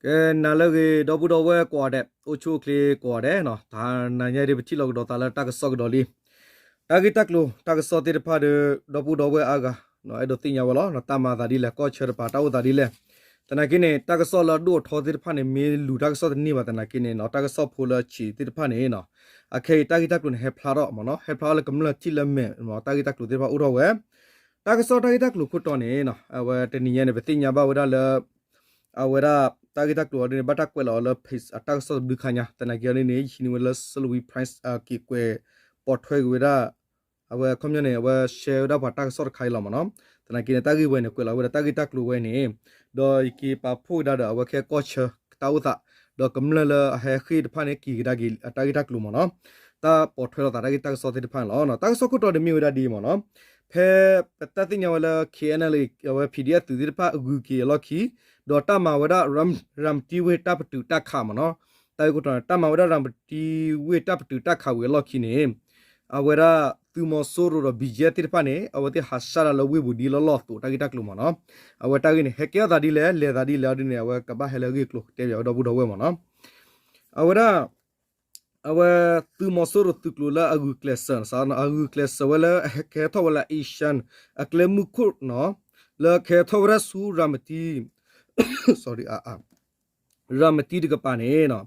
ကဲ နၤလၢအဂ့ၤ ဒီပုၢ်ဒီဝဲၢ်ကိးဂၤဒဲး အိၣ်ဆူၣ်အိၣ်ချ့ကိးဂၤဒဲးနီၤ, တဟါညါဒ်ပထံၣ်လိာ်ကဒီးသးလၢတၢ်ကစီၣ်ကဒီးလံ. တၢ်ဂ့ၢ်တၢ်ကျိၤ တၢ်ကစီၣ်သ့ၣ်တဖၣ်ဒီး ဒီပုၢ်ဒီဝဲၢ်အါဂၤ အဲၣ်ဒိးသ့ၣ်ညါဝဲလီၤ. တၢ်မၤသးဒ်လဲၣ် ကီၢ်ဆၢတပၤ တၢ်အိၣ်သးဒ်လဲၣ်. သနာ်က့န့ၣ် တၢ်ကစီၣ်လၢအဒိၣ်အထီသ့ၣ်တဖၣ်န့ၣ် မ့ၢ်လူၤတၢ်ကစီၣ်တန့ၢ်ဘၣ်သနာ်က့န့ၣ်နီၤ, တၢ်ကစီၣ်ဖိလၢအဆံးသ့ၣ်တဖၣ်န့ၣ်နီၤ, အခဲအံၤတၢ်ဂ့ၢ်တၢ်ကျိၤန့ၣ် ဟဲဖျါထီၣ်မ့ၢ်နီၤ, ဟဲဖျါထီၣ်လၢကမျၢၢ်ထံၣ်လၢမဲာ် တၢ်ဂ့ၢ်တၢ်ကျိၤသ့ၣ်တဖၣ်အိၣ်ထီၣ်ဝဲ တၢ်ကစီၣ်တၢ်ဂ့ၢ်တၢ်ကျိၤခိၣ်တီန့ၣ်နီၤ, အဝဲတနံၤညါန့ၣ် ပသ့ၣ်ညါဘၣ်ဝဲဒၣ်လၢ အဝဲဒၣ် တၢ်ဂ့ၢ်တၢ်ကျိၤအီၤဒ်န့ၣ် ဘၣ်တၢ်ကွဲးလီၤအီၤလၢ page အတၢ်ကစီၣ်တဘျုးခါညါ, သနာ်က့အီၤဒ်န့ၣ် ယဟံးန့ၢ်ဝဲလၢ Salween Press အက့ၤကွဲးပိာ်ထွဲက့ၤဝဲဒၣ် အဝဲခီပညီန့ၣ် အဝဲ share ဝဲဒၣ်ပှၤတၢ်ကစီၣ်တခါအံၤလီၤမ့ၢ်နီၤ. သနာ်က့န့ၣ် တၢ်ဂ့ၢ်ဝဲန့ၣ် ကွဲးလီၤဝဲဒၣ်တၢ်ဂ့ၢ်တၢ်ကျိၤဝဲန့ၣ်, ဒီးယက့ၤပာ်ဖှိၣ်ကဒါဒီး အဝဲခဲကီၢ်ဆၢတၢ်အိၣ်သး, ဒီးကမျၢၢ်လၢအဟဲဃ့ၢ်တဖၣ်န့ၣ် က့ၤကဒါက့ၤအတၢ်ဂ့ၢ်တၢ်ကျိၤမ့ၢ်နီၤ, တၢ်ပိာ်ထွဲလိာ်သးတၢ်ဂ့ၢ်တၢ်ကစီၣ်သ့ၣ်တဖၣ်န့ၣ်လီၤ. တၢ်ကစီၣ်ခိၣ်တီန့ၣ်မ့ၢ်ဝဲဒၣ်ဒ်အံၤမ့ၢ်နီၤ, ဖဲပတၢ်သ့ၣ်ညါဝဲလၢ K N L A အဝဲ P D F သုးသ့ၣ်တဖၣ်အဂုၤက့ၤအလီၢ်ခံ, ဒီးတၢ်မၤဝဲဒၣ် ရၤမတံဝ့ၢ်တၢ်ပတုာ်တၢ်ခးမ့ၢ်နီၤ, တၢ်ဂ့ၢ်ခိၣ်တီန့ၣ် တၢ်မၤဝဲဒၣ်ရၤမတံဝ့ၢ်တၢ်ပတုာ်တၢ်ခးဝံၤအလီၢ်ခံန့ၣ်, အဝဲဒၣ်သုးမီၤစိရိၤဒီး B G F သ့ၣ်တဖၣ်န့ၣ် အဝဲသ့ၣ်ဟးဆှၢဒၣ်လၢဝ့ၢ်ပူၤဒ်လီၢ်လီၢ်အသိး တၢ်ဂ့ၢ်တၢ်ကျိၤမ့ၢ်နီၤ, အဝဲတၢ်ဂ့ၢ်န့ၣ် ဟဲကဲထီၣ်သးဒ်လဲၣ် လဲၤသးဒ်လဲၣ်အီၤဒ်န့ၣ် အဝဲကဘၣ်ဟဲလၢအဂ့ၢ်အကျိၤတဲပၠးဝဲဒီပုၢ်ဒီဝဲၢ်မ့ၢ်နီၤ, အဝဲဒၣ် အဝဲသုးမီၤစိရိၤသုးကျိၤလၢအဂုာ်ကျဲးစၢး, အဂုာ်ကျဲးစၢးဝဲလၢကဟဲထီၣ်ဝဲလၢ Asian အကျဲမုၢ်ခိၣ်နီၤ, လၢကဟဲထီၣ်ဝဲဒၣ်ဆူရၤမတံ ရၤမတံတကပၤန့ၣ်,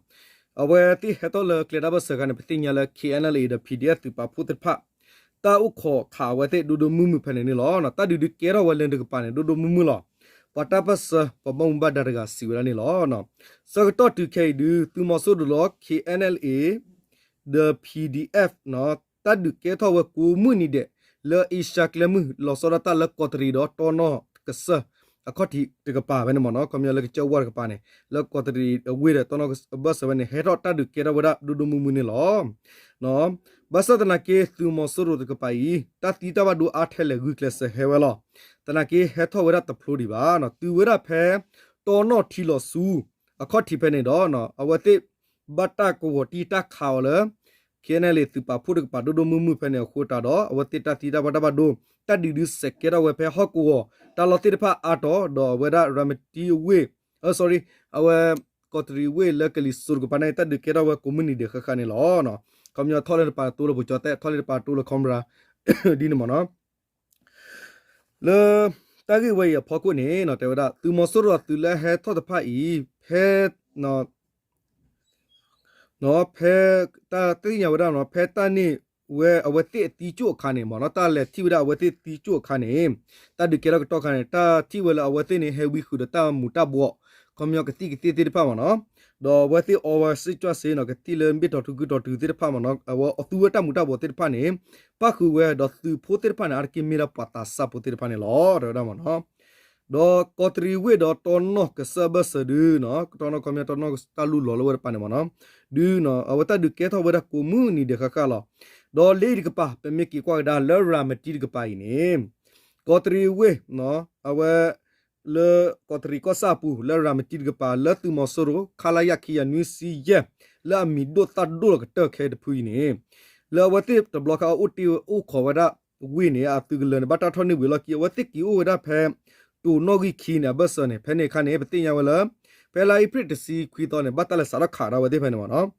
အဝဲသ့ၣ်ဟဲထီၣ်လၢကျဲတၢ်ဘၢၣ်စၢၤအခါန့ၣ် ပသ့ၣ်ညါလၢ K N L A ဒီး P D F သုးပာ်ဖှိၣ်သ့ၣ်တဖၣ် တၢ်အိၣ်ခိးခးအဝဲသ့ၣ်ဒိၣ်ဒိၣ်မုၢ်မုၢ်ဖဲန့ၣ်န့ၣ်လီၤ. တၢ်ဒုးဒုးကဲထီၣ်ဝဲလၢတကပၤန့ၣ် ဒိၣ်ဒိၣ်မုၢ်မုၢ်လီၤ. ပှၤတၢ်ပၢၢ်ဆၢ ပှၤဘၣ်မူဘၣ်ဒါတဂၤစံးဝဲဒၣ်န့ၣ်လီၤ. ဆၢကတီၢ်တုၤခဲအံၤဒုး သုးမီၤစိရိၤလီၤ K N L A ဒီး P D F တၢ်ဒုးကဲထီၣ်ဝဲကိးမုၢ်နံၤဒဲး လၢအ့ရှါကျဲမုၢ် လီၤဆီဒၣ်တၢ်လၢကီးတရံးဒီးတီနီၢ်ကစၢၢ် အခီၣ်ထံးတကပၤဖဲန့ၣ်မ့ၢ်နီၤ, ခီပညီလၢကစၢၢ်ဝါတကပၤန့ၣ် လၢကီးတရံးအဝ့ၢ်ဒီးတီနီၢ်ကစၢၢ်အဘၢၣ်စၢၤဝဲန့ၣ် ဟဲထီၣ်တၢ်ဒုးကဲထီၣ်ဝဲဒၣ်ဒိၣ်ဒိၣ်မုၢ်မုၢ်န့ၣ်လီၤ. ဘၣ်ဆၣ်သနာ်က့ သုးမီၤစိရိၤတကပၤအံၤ တၢ်သံတၢ်ဘၣ်ဒိအါထဲလဲၣ် ဂုာ်ကျဲးစၢးဟဲဝဲလီၤ. သနာ်က့ဟဲထီၣ်ဝဲဒၣ်တဖျိဒံးဘၣ်, တုၤဝဲဒၣ်ဖဲ တီနီၢ်ထံလီၤဆူ အခီၣ်ထံးဖဲန့ၣ်ဒီး အဝဲသ့ၣ်ဘၣ်တၢ်ကဝီၤတံၢ်တၢ်ခးအီၤလၢ K N L A သုးပာ်ဖှိၣ်တကပၤဒိၣ်ဒိၣ်မုၢ်မုၢ်ဖဲန့ၣ်အဃိသတးဒီး အဝဲသ့ၣ်တၢ်သံတၢ်ဘၣ်တၢ်ဘၣ်ဒိ တၢ်ဒုးဒုးစဲးကဲထီၣ်ဝဲဖဲဟီၣ်ကဝီၤ တၢ်လီၢ်သ့ၣ်တဖၣ်အါတီၤ ဒီးအဝဲဒၣ်ရၤမတံအဝ့ၢ် sorry အဝဲ ကီးတရံးဝ့ၢ်လၢကလံၤစိးတကပၤန့ၣ် တၢ်ဒုးကဲထီၣ်ဝဲကိးမုၢ်နံၤဒဲးဃၣ်ဃၣ်န့ၣ်လီၤ. ခီပညီထီၣ်လၢတပၤတိလၢပကၠီၤသဲး ထီၣ်လၢတပၤတိလၢ Cobra ဒ်န့ၣ်မ့ၢ်နီၤ လၢတၢ်ဂ့ၢ်ဝဲအံၤအဖီခိၣ်န့ၣ် တဲဝဲဒၣ် သုးမီၤစိရိၤအသုးလၢဟဲထီၣ်တဖၣ်အံၤ ဖဲ ဖဲ တၢ်သ့ၣ်ညါဝဲဒၣ်နီၤ ဖဲတၢ်န့ၢ်ဝဲအဝဲသ့ၣ်အသံကၠိၣ်အခါန့ၣ်မ့ၢ်နီၤ တၢ်လဲၤထံၣ်ဝဲဒၣ်အဝဲသ့ၣ်သံကၠိၣ်အခါန့ၣ် တၢ်ဒုးကဲထီၣ်ကတီၢ်ခါန့ၣ် တၢ်ထံၣ်ဝဲလၢအဝဲသ့ၣ်န့ၣ် ဟဲဝံဃုာ်ဒီးတၢ်မူၤတၢ်ဘှီး ခီပညီကသံၣ်ကသ့ၣ်သ့ၣ်တဖၣ်မ့ၢ်နီၤ ဒီးအဝဲသ့ၣ်အီဝဲစ့ၣ်ကွၢ်စ့ၢ်နီၤ ကသံၣ်လၢမ့ၢ်တီၤထူကုတီၤထူသ့ၣ်တဖၣ်မ့ၢ်နီၤ အဝဲအသူဝဲတၢ်မူၤတၢ်ဘှီးသ့ၣ်တဖၣ်န့ၣ် ပၣ်ဃုာ်ဝဲဒီးသုးဖိသ့ၣ်တဖၣ်န့ၣ် အါတက့ၢ်မ့ၢ်ဒၣ်ပှၤသးစၢ်ဖိသ့ၣ်တဖၣ်န့ၣ်လီၤ တဲဝဲဒၣ်မ့ၢ်နီၤ ဒီးကီးတရံးဝ့ၢ်ဒီးတီနီၢ်ကစၢၢ်အဘၢၣ်စၢၤဒုနီၤ တီနီၢ်ခီပညီတီနီၢ်တၢ်လူၢ်လီၤလၢဝဲတပၤန့ၣ်မ့ၢ်နီၤ ဒုနီၤ အဝဲတၢ်ဒုးကဲထီၣ်ဝဲဒၣ်ကိးမုၢ်နံၤဒဲးဃၣ်ဃၣ်လီၤ. ဒီးလၢအံၤတကပၤ ပမ့ၢ်က့ၤကွၢ်ကဒါလၢရၤမတံတကပၤအံၤန့ၣ် ကီးတရံးဝ့ၢ် အဝဲ လၢကီးတရံးကီၢ်ဆၣ်အပူၤ လၢရၤမတံတကပၤ လၢသုးမီၤစိရိၤ ခလရ ခံကယၤနွံဆံယဲၢ် လၢအမံၤဒိၣ်သၣ်ဒိၣ်လီၤကတၢၢ်ခဲတဖုအံၤန့ၣ် လၢအဝဲသ့ၣ်တဘျီခါအိၣ်တ့ၢ်အိၣ်ခိးဝဲဒၣ်ဝ့ၢ်န့ၣ် အသုးကလၢၤန့ၣ် ဘၣ်တၢ်ထီၣ်န့ၢ်ဝံၤလီၢ်ခံ အဝဲသ့ၣ်က့ၤအိၣ်ဝဲဒၣ်ဖဲ တိၤနီၣ်ဂံၢ်ခံန့ၣ် အဘၢၣ်စၢၤန့ၣ် ဖဲန့ၣ်အခါန့ၣ် ပသ့ၣ်ညါဝဲလၢ ဖဲလါအ့ဖြ့ၣ်တဆံခွံသီန့ၣ် ဘၣ်တၢ်လဲၤစးထီၣ်ခးဒၣ်ဝဲသ့ၣ်ဖဲန့ၣ်မ့ၢ်နီၤ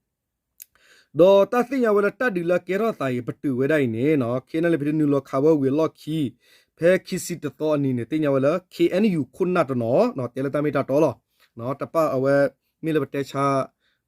ဒီးတၢ်သ့ၣ်ညါဝဲလၢတၢ်ဒုးလၢကဲထီၣ်သးအံၤ ပတုာ်ဝဲဒၣ်အံၤန့ၣ် ခဲန့ၣ်လၢဖဲတနုာ်လီၤခးဝဲဝံၤအလီၢ်ခံ ဖဲခံဆံတသီအနံၤန့ၣ် သ့ၣ်ညါဝဲလၢ K N U ခိၣ်နၢ်တနီၤ တဲလၢတၢ်မ့ၢ်တၢ်တီလီၤ. တပၣ်အဝဲ မ့ၢ်လၢပတဲဆါ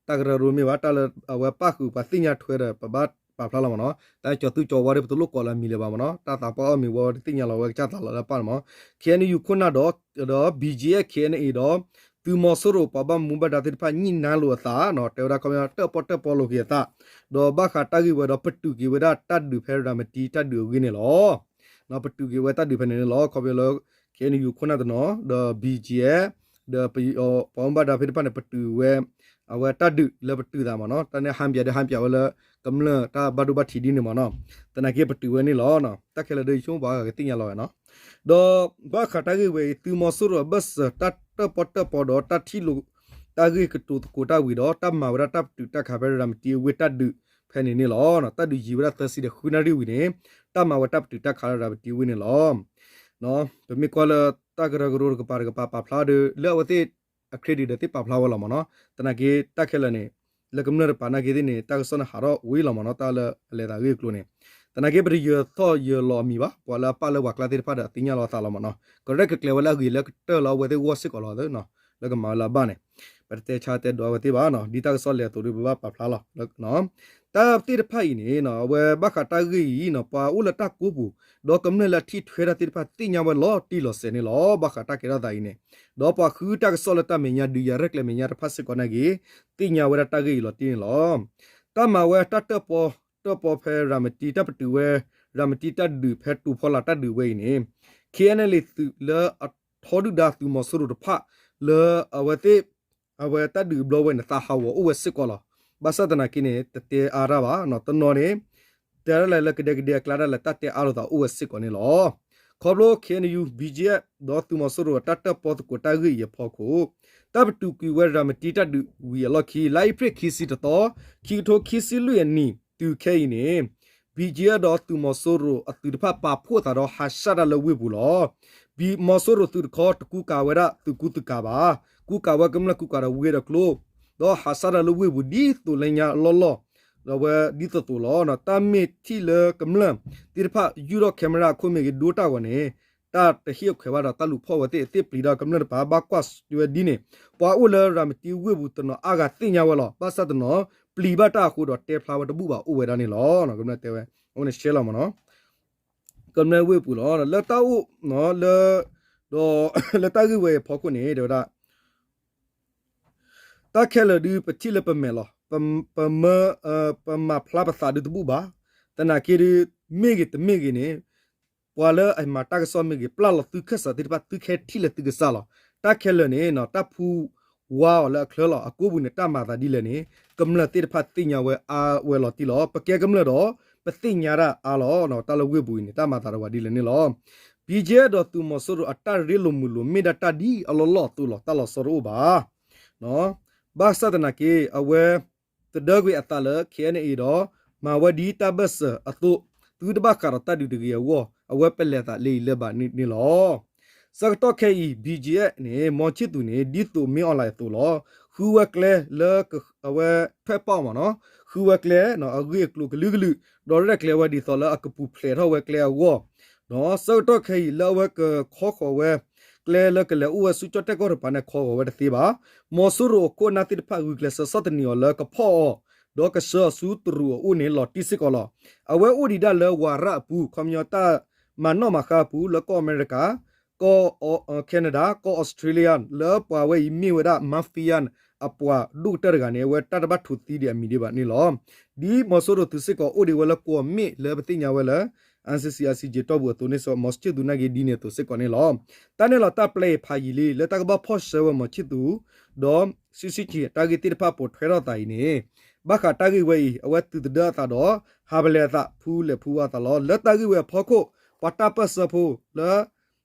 တၢ်ကရၢကရိမ့ၢ်ဘၣ် တၢ်လၢအဝဲပၣ်ဃုာ်ပှၤသ့ၣ်ညါထွဲဒီး ပဘၣ်ပာ်ဖျါလီၤမ့ၢ်နီၤ တၢ်ကၠီၤသူကၠီၤဝါဒီး ပတလိၣ်ကိးလၢအမံၤလၢၤဘၣ်မ့ၢ်နီၤ တၢ်သးပှၢ်အီၣ်မ့ၤဝဲ တသ့ၣ်ညါလီၤဝဲကစၢ်သးလီၤလၢပၢ်န့ၣ်မ့ၢ်နီၤ K N U ခိၣ်နၢ်ဒီး ဒီး B G F K N A ဒီး သုးမီၤစိရိၤပှၤဘၣ်မူဘၣ်ဒါသ့ၣ်တဖၣ် ညှိနှိုင်းလိာ်အသးနီၤ တဲဝဲဒၣ်ခီပညီ တၢၣ်ပီၣ်တၢၣ်ပီလိာ်က့ၤအသး ဒီးဘၣ်ဃးတၢ်ဂ့ၢ်ဝဲဒီး ပတုာ်က့ၤဝဲဒၣ်တၢ်ဒုးဖဲရၤမတံတၢ်ဒုးအဂ့ၢ်န့ၣ်လီၤ. ပတုာ်က့ၤဝဲတၢ်ဒုးဖဲန့ၣ်န့ၣ်လီၤ. ခီဖျိလၢ K N U ခိၣ်နၢ်တနီၤ ဒီး B G F ဒီးပှၤဘၣ်မူဘၣ်ဒါသ့ၣ်တဖၣ်န့ၣ် ပတုာ်ဝဲ အဝဲတၢ်ဒုးလၢပတုာ်သးမ့ၢ်နီၤ တၢ်န့ၣ်ဟါပၠးဒီးဟါပၠးဝဲလၢ ကမျၢၢ်တၢ်ဘၣ်ဒိဘၣ်ထံးဒ်န့ၣ်မ့ၢ်နီၤ သနာ်က့ပတုာ်ဝဲန့ၣ်လီၤ. တၢ်ခဲလၢာ်ဒီးယဆိကမိၣ်ပှၤဂၤကသ့ၣ်ညါလီၤဝဲနီၤ ဒီးဘၣ်ဃးတၢ်ဂ့ၢ်ဝဲအံၤ သုးမီၤစိရိၤအဘၢၣ်စၢၤ တၢ်တၢၣ်ပီၣ်တၢၣ်ပီဒီးတၢ်ထံၣ်လိာ် တၢ်ဂ့ၢ်ကတိၤသကိးတၢ်ဝံၤဒီး တၢ်မၤဝဲဒၣ်တၢ်ပတုာ်တၢ်ခးဖဲရၤမတံအဝ့ၢ်တၢ်ဒုးဖဲန့ၣ်န့ၣ်လီၤ. တၢ်ဒုးယံာ်ဝဲဒၣ်သၢဆံဒီးဃုနၣ်ရံၣ်ဝံၤန့ၣ် တၢ်မၤဝဲတၢ်ပတုာ်တၢ်ခးလၢရၤမတံအဝ့ၢ်န့ၣ်လီၤ. ပမ့ၢ်ကွၢ်လၢတၢ်ကရၢကရိတကပၤတကပၤပာ်ဖျါဒီး လၢအဝဲသ့ၣ် အ credit ဒီးသ့ၣ်ပာ်ဖျါဝဲလီၤမ့ၢ်နီၤ. သနာ်က့တၢ်ခဲလၢာ်န့ၣ် လၢကမျၢၢ်တပၤနာ်က့သ့ၣ်န့ၣ် တၢ်ကစီၣ်န့ၣ်ဟးထီၣ်ဝံၤလီၤမ့ၢ်နီၤ တၢ်လၢအလဲၤသးဂ့ၢ်အကျိၤန့ၣ်. သနာ်က့ပတယၢၤထီၣ်ယၢၤလီၤအမံၤဘၣ် ပှၤလၢအပာ်လၢပှၤကျါသ့ၣ်တဖၣ်ဒီးအသ့ၣ်ညါလီၤအသးလီၤမ့ၢ်နီၤ. ကရဲၣ်ကကျဲၤဝဲလၢအဂ့ၤလၢကတၢၢ်လၢအဝဲသ့ၣ်ဂီၢ်စ့ၢ်ကီးလီၤ လၢကမၤဝဲလၢအဘၣ်န့ၣ် ပတတဲဆါတဲဒိးဝဲသ့ၣ်ဘၣ်နီၤ ဒ်တၢ်ကစီၣ်လဲၤအသိးဒီးပဘၣ်ပာ်ဖျါလီၤ. တၢ်သ့ၣ်တဖၣ်အံၤန့ၣ် အဝဲဘၣ်ဃးတၢ်ဂ့ၢ်အံၤနီၤ ပှၤအိၣ်လၢတၢ်ကိးပူၤ ဒီးကမျၢၢ်လၢအထံၣ်ထွဲတၢ်သ့ၣ်တဖၣ်သ့ၣ်ညါဝဲလီၤတံၢ်လီၤဆဲးန့ၣ်လီၤ. ဘၣ်ဃးတၢ်ကဲထီၣ်သးအံၤန့ၣ် ဒီးပှၤဃုတၢ်ကစီၣ်လၢတၢ်မဲာ်ညါဒုးယၤရဲၣ်ကျဲၤမဲာ်ညါတဖၣ်စ့ၢ်ကီးနာ်က့ သ့ၣ်ညါဝဲဒၣ်တၢ်ဂ့ၢ်အံၤလီၤတံၢ်န့ၣ်လီၤ. တၢ်မၤဝဲတၢ်တၢၣ်ပီၣ်တၢၣ်ပီၣ်ဖဲရၤမတံ တၢ်ပတုာ်ဝဲ ရၤမတံတၢ်ဒုးဖဲတူၢ်ဖီလာ်တၢ်ဒုးဝဲအံၤန့ၣ် KNLA သုးလၢအထီဒုၣ်ဒါသုးမီၤစိရိၤတဖၣ် လၢအဝဲသ့ၣ် အဝဲတၢ်ဒုးအဘျီဝဲန့ၣ် သးဟးဂီၤအိၣ်ဝဲစ့ၢ်ကီးလီၤ. ဘၣ်ဆၣ်သနာ်က့န့ၣ် တတဲအါတၢ်ဘၣ်, တနီၤန့ၣ် တဲဒၣ်လဲာ်လၢကဒဲကဒဲအကျါဒၣ်လဲာ် တၢ်တဲအါလိာ်သးအိၣ်ဝဲစ့ၢ်ကီးန့ၣ်လီၤ. ခီဖျိ KNU BGF ဒီးသုးမီၤစိရိၤအတၢ်တၢၣ်ပီၣ်သကိးတၢ်ဂ့ၢ်အံၤအဖီခိၣ် တၢ်ပတုာ်ကွံာ်ဝဲရၤမတံတၢ်ဒုးဝံၤအလီၢ်ခံ လါအ့ဖြ့ၣ်ခံဆံတသီ ခံကထိခံဆံလွံၢ်အနံၣ် တုၤခဲအံၤန့ၣ် BGF ဒီးသုးမီၤစိရိၤအသုးတဖၣ်ပာ်ဖှိၣ်သးဒီးဟးဆှဲးတၢ်လၢဝ့ၢ်ပူၤလီၤ. မီၤစိရိၤသုးတခီ တကူကၤဝဲဒၣ်သုးကူသုးကၤဘၣ်, ကူကၤဝဲကမျၢၢ်ကူကၤဒီးဝ့ၢ်ဒီးကျိ ဒီးဟးဆှဲးတၢ်လၢဝ့ၢ်ပူၤဒ်သိးလၢညါအလီၢ်လီၢ်, ဒီးဝဲဒ်သိးသိးလီၤ. တၢ်မ့ၢ်ထံၣ်လၢကမျၢၢ်သ့ၣ်တဖၣ် ယူၢ်ထီၣ် camera အခိၣ်မ့ၢ်ဂ့ၤ ဒိတၢ်ဂီၤန့ၣ် တၢ်တဟ့ၣ်အခွဲးဘၣ်ဒီးတၢ်လူၤဖီၣ်ဝဲသ့ၣ် အသ့ၣ်ပျံၤဒီးကမျၢၢ်တပၤ ဘၣ်ကွၢ်ဝဲဒ်န့ၣ် ပှၤအိၣ်လၢရၤမတံဝ့ၢ်ပူၤတနီၤအါဂၤသ့ၣ်ညါဝဲလီၤ. ဘၣ်ဆၣ်တနီၤ ပျံၤဘၣ်တၢ်အဃိဒီးတဲဖျါဝဲတဘူၣ်ဘၣ်အိၣ်ဝဲဒၣ်န့ၣ်လီၤ. ကမျၢၢ်တဲဝဲ အဝဲန့ၣ်ရှဲလီၤမ့ၢ်နီၤ ကမျၢၢ်ဝ့ၢ်ပူၤလီၤ. လၢတၢ်အိၣ် လၢ ဒီး လၢတၢ်ဂ့ၢ်ဝဲအံၤအဖီခိၣ်န့ၣ် တဲဝဲဒၣ် တၢ်ခဲလၢာ်ဒုးပထံၣ်လၢပမဲာ်လီၤ. ပမၢ ပမၤဖျါပသးဒုးတဘူၣ်ဘၣ်. သနာ်က့ဒုး မ့ၢ်ဂ့ၤတမ့ၢ်ဂ့ၤန့ၣ် ပှၤလၢအမၤတၢ်ကစီၣ်မ့ၢ်ဂ့ၤ ပျၢ်လီၤသုခၢၣ်စးသ့ၣ်တဖၣ် သုခဲထံၣ်လၢသုကစၢ်လီၤ. တၢ်ခဲလၢာ်န့ၣ် တၢ်ဖူဝါအီၤလၢအချၢလီၤ. အကိးပူၤန့ၣ် တၢ်မၤသးဒ်လဲၣ်န့ၣ် ကမျၢၢ်သ့ၣ်တဖၣ်သ့ၣ်ညါဝဲအါဝဲလီၤတံၢ်လီၤ. ပကဲကမျၢၢ်ဒီး ပသ့ၣ်ညါတၢ်အါလီၤ. တၢ်လၢဝ့ၢ်ပူၤအံၤန့ၣ် တၢ်မၤသးဒီးဝဲဒ်လဲၣ်န့ၣ်လီၤ. BGF ဒီးသုးမီၤစိရိၤအတၢ်ရ့လိာ်မုာ်လိာ် မ့ၢ်ဒၣ်တၢ်ဒ်အလီၢ်လီၢ်အသိးလီၤ. တၢ်လီၤဆီတအိၣ်ဘၣ်. ဘၣ်ဆၣ်သနာ်က့ အဝဲ သဒၢကွံာ်အသးလၢ KNA ဒီး မၤဝဲဒ်တၢ်ဘၢၣ်စၢၤအသိး သုတဘၣ်ဃးဒီးတၢ်ဒုးတဂ့ၤအဂီၢ် အဝဲပလဲၤသးလၢအံၤလၢၤဘၣ်န့ၣ်လီၤ. ဆၢကတီၢ်ခဲအံၤ BGF န့ၣ် မီၤဆံၣ်သူးန့ၣ် ဒ်သိးမ့ၢ်အီၣ်လဲၣ်အသိးလီၤ. ဃုဝဲကျဲလၢ အဝဲထွဲပာ်မ့ၢ်နီၤ ဃုဝဲကျဲ အဂ့ၢ်အကျိၤကလုာ်ကလုာ် ဒီးရဲၣ်ကျဲၤဝဲဒ်သိးလၢအကပူၤဖျဲးထီၣ်ဝဲကျဲအဂီၢ် ဒီးဆၢကတီၢ်ခဲအံၤ လၢအဝဲကခီဃီၤဝဲ ကျဲလၢကလဲၤအိၣ်ဝဲဆူကၠီၣ်တဲၣ်ကီၢ်တပၤန့ၣ် ခီဃီၤဝဲတသ့ဘၣ်. မီၤစိရိၤအခိၣ်အနၢ်သ့ၣ်တဖၣ် ဂုာ်ကျဲးစၢးဆီၣ်သနံးအီၤလၢကဖီၣ်အီၤ ဒီးကဆှၢအီၤဆူတရူးအအိၣ်န့ၣ် လီၤတံၢ်စ့ၢ်ကီးလီၤ. အဝဲအိၣ်ဒံးဒၣ်လၢဝၤရၣ်အပူၤ ခီပညီတၢ်မၤနီၣ်မၤဃါအပူၤ လၢကီၢ်အမဲရကၤ ကီၢ် Canada ကီၢ် Australia လၢပှၤဝဲအံၤမ့ၢ်ဝဲဒၣ် mafia အပှၤဒိၣ်ကတၢၢ်တဂၤန့ၣ် အဝဲတၢ်တဘၣ်ထူးသံဒံးအမံၤဒံးဘၣ်န့ၣ်လီၤ. ဒ်မီၤစိရိၤသုးစ့ၢ်ကီးအိၣ်ဒံးဝဲလၢကွီၢ်မ့ၣ်လၢပသ့ၣ်ညါဝဲလၢ NCC ICJ တီၢ်ပူၤအသိးန့ၣ်စ့ၢ် မီၤဆံၣ်သူးနာ်က့ဒ်န့ၣ်အသိးစ့ၢ်ကီးန့ၣ်လီၤ. တၢ်နဲၣ်လီၤတၢ်ပျဲအံၤဖးယံာ်လံ လၢတၢ်ကဘၣ်ဖီၣ်ဆှၢဝဲမီၤဆံၣ်သူး ဒီး ဆံဆံၣ်တၢ်ဂ့ၢ်သ့ၣ်တဖၣ်ပိာ်ထွဲထီၣ်သးအံၤန့ၣ် ဘၣ်ဃးတၢ်ဂ့ၢ်ဝဲအံၤ အဝဲသုးသဒၢအသးဒီး ဟးပလဲၤအသးဖူလဲၤဖူဝါအသးလီၤ. လၢတၢ်ဂ့ၢ်ဝဲအဖီခိၣ် ပှၤတၢ်ပၢၢ်ဆၢဖိလၢ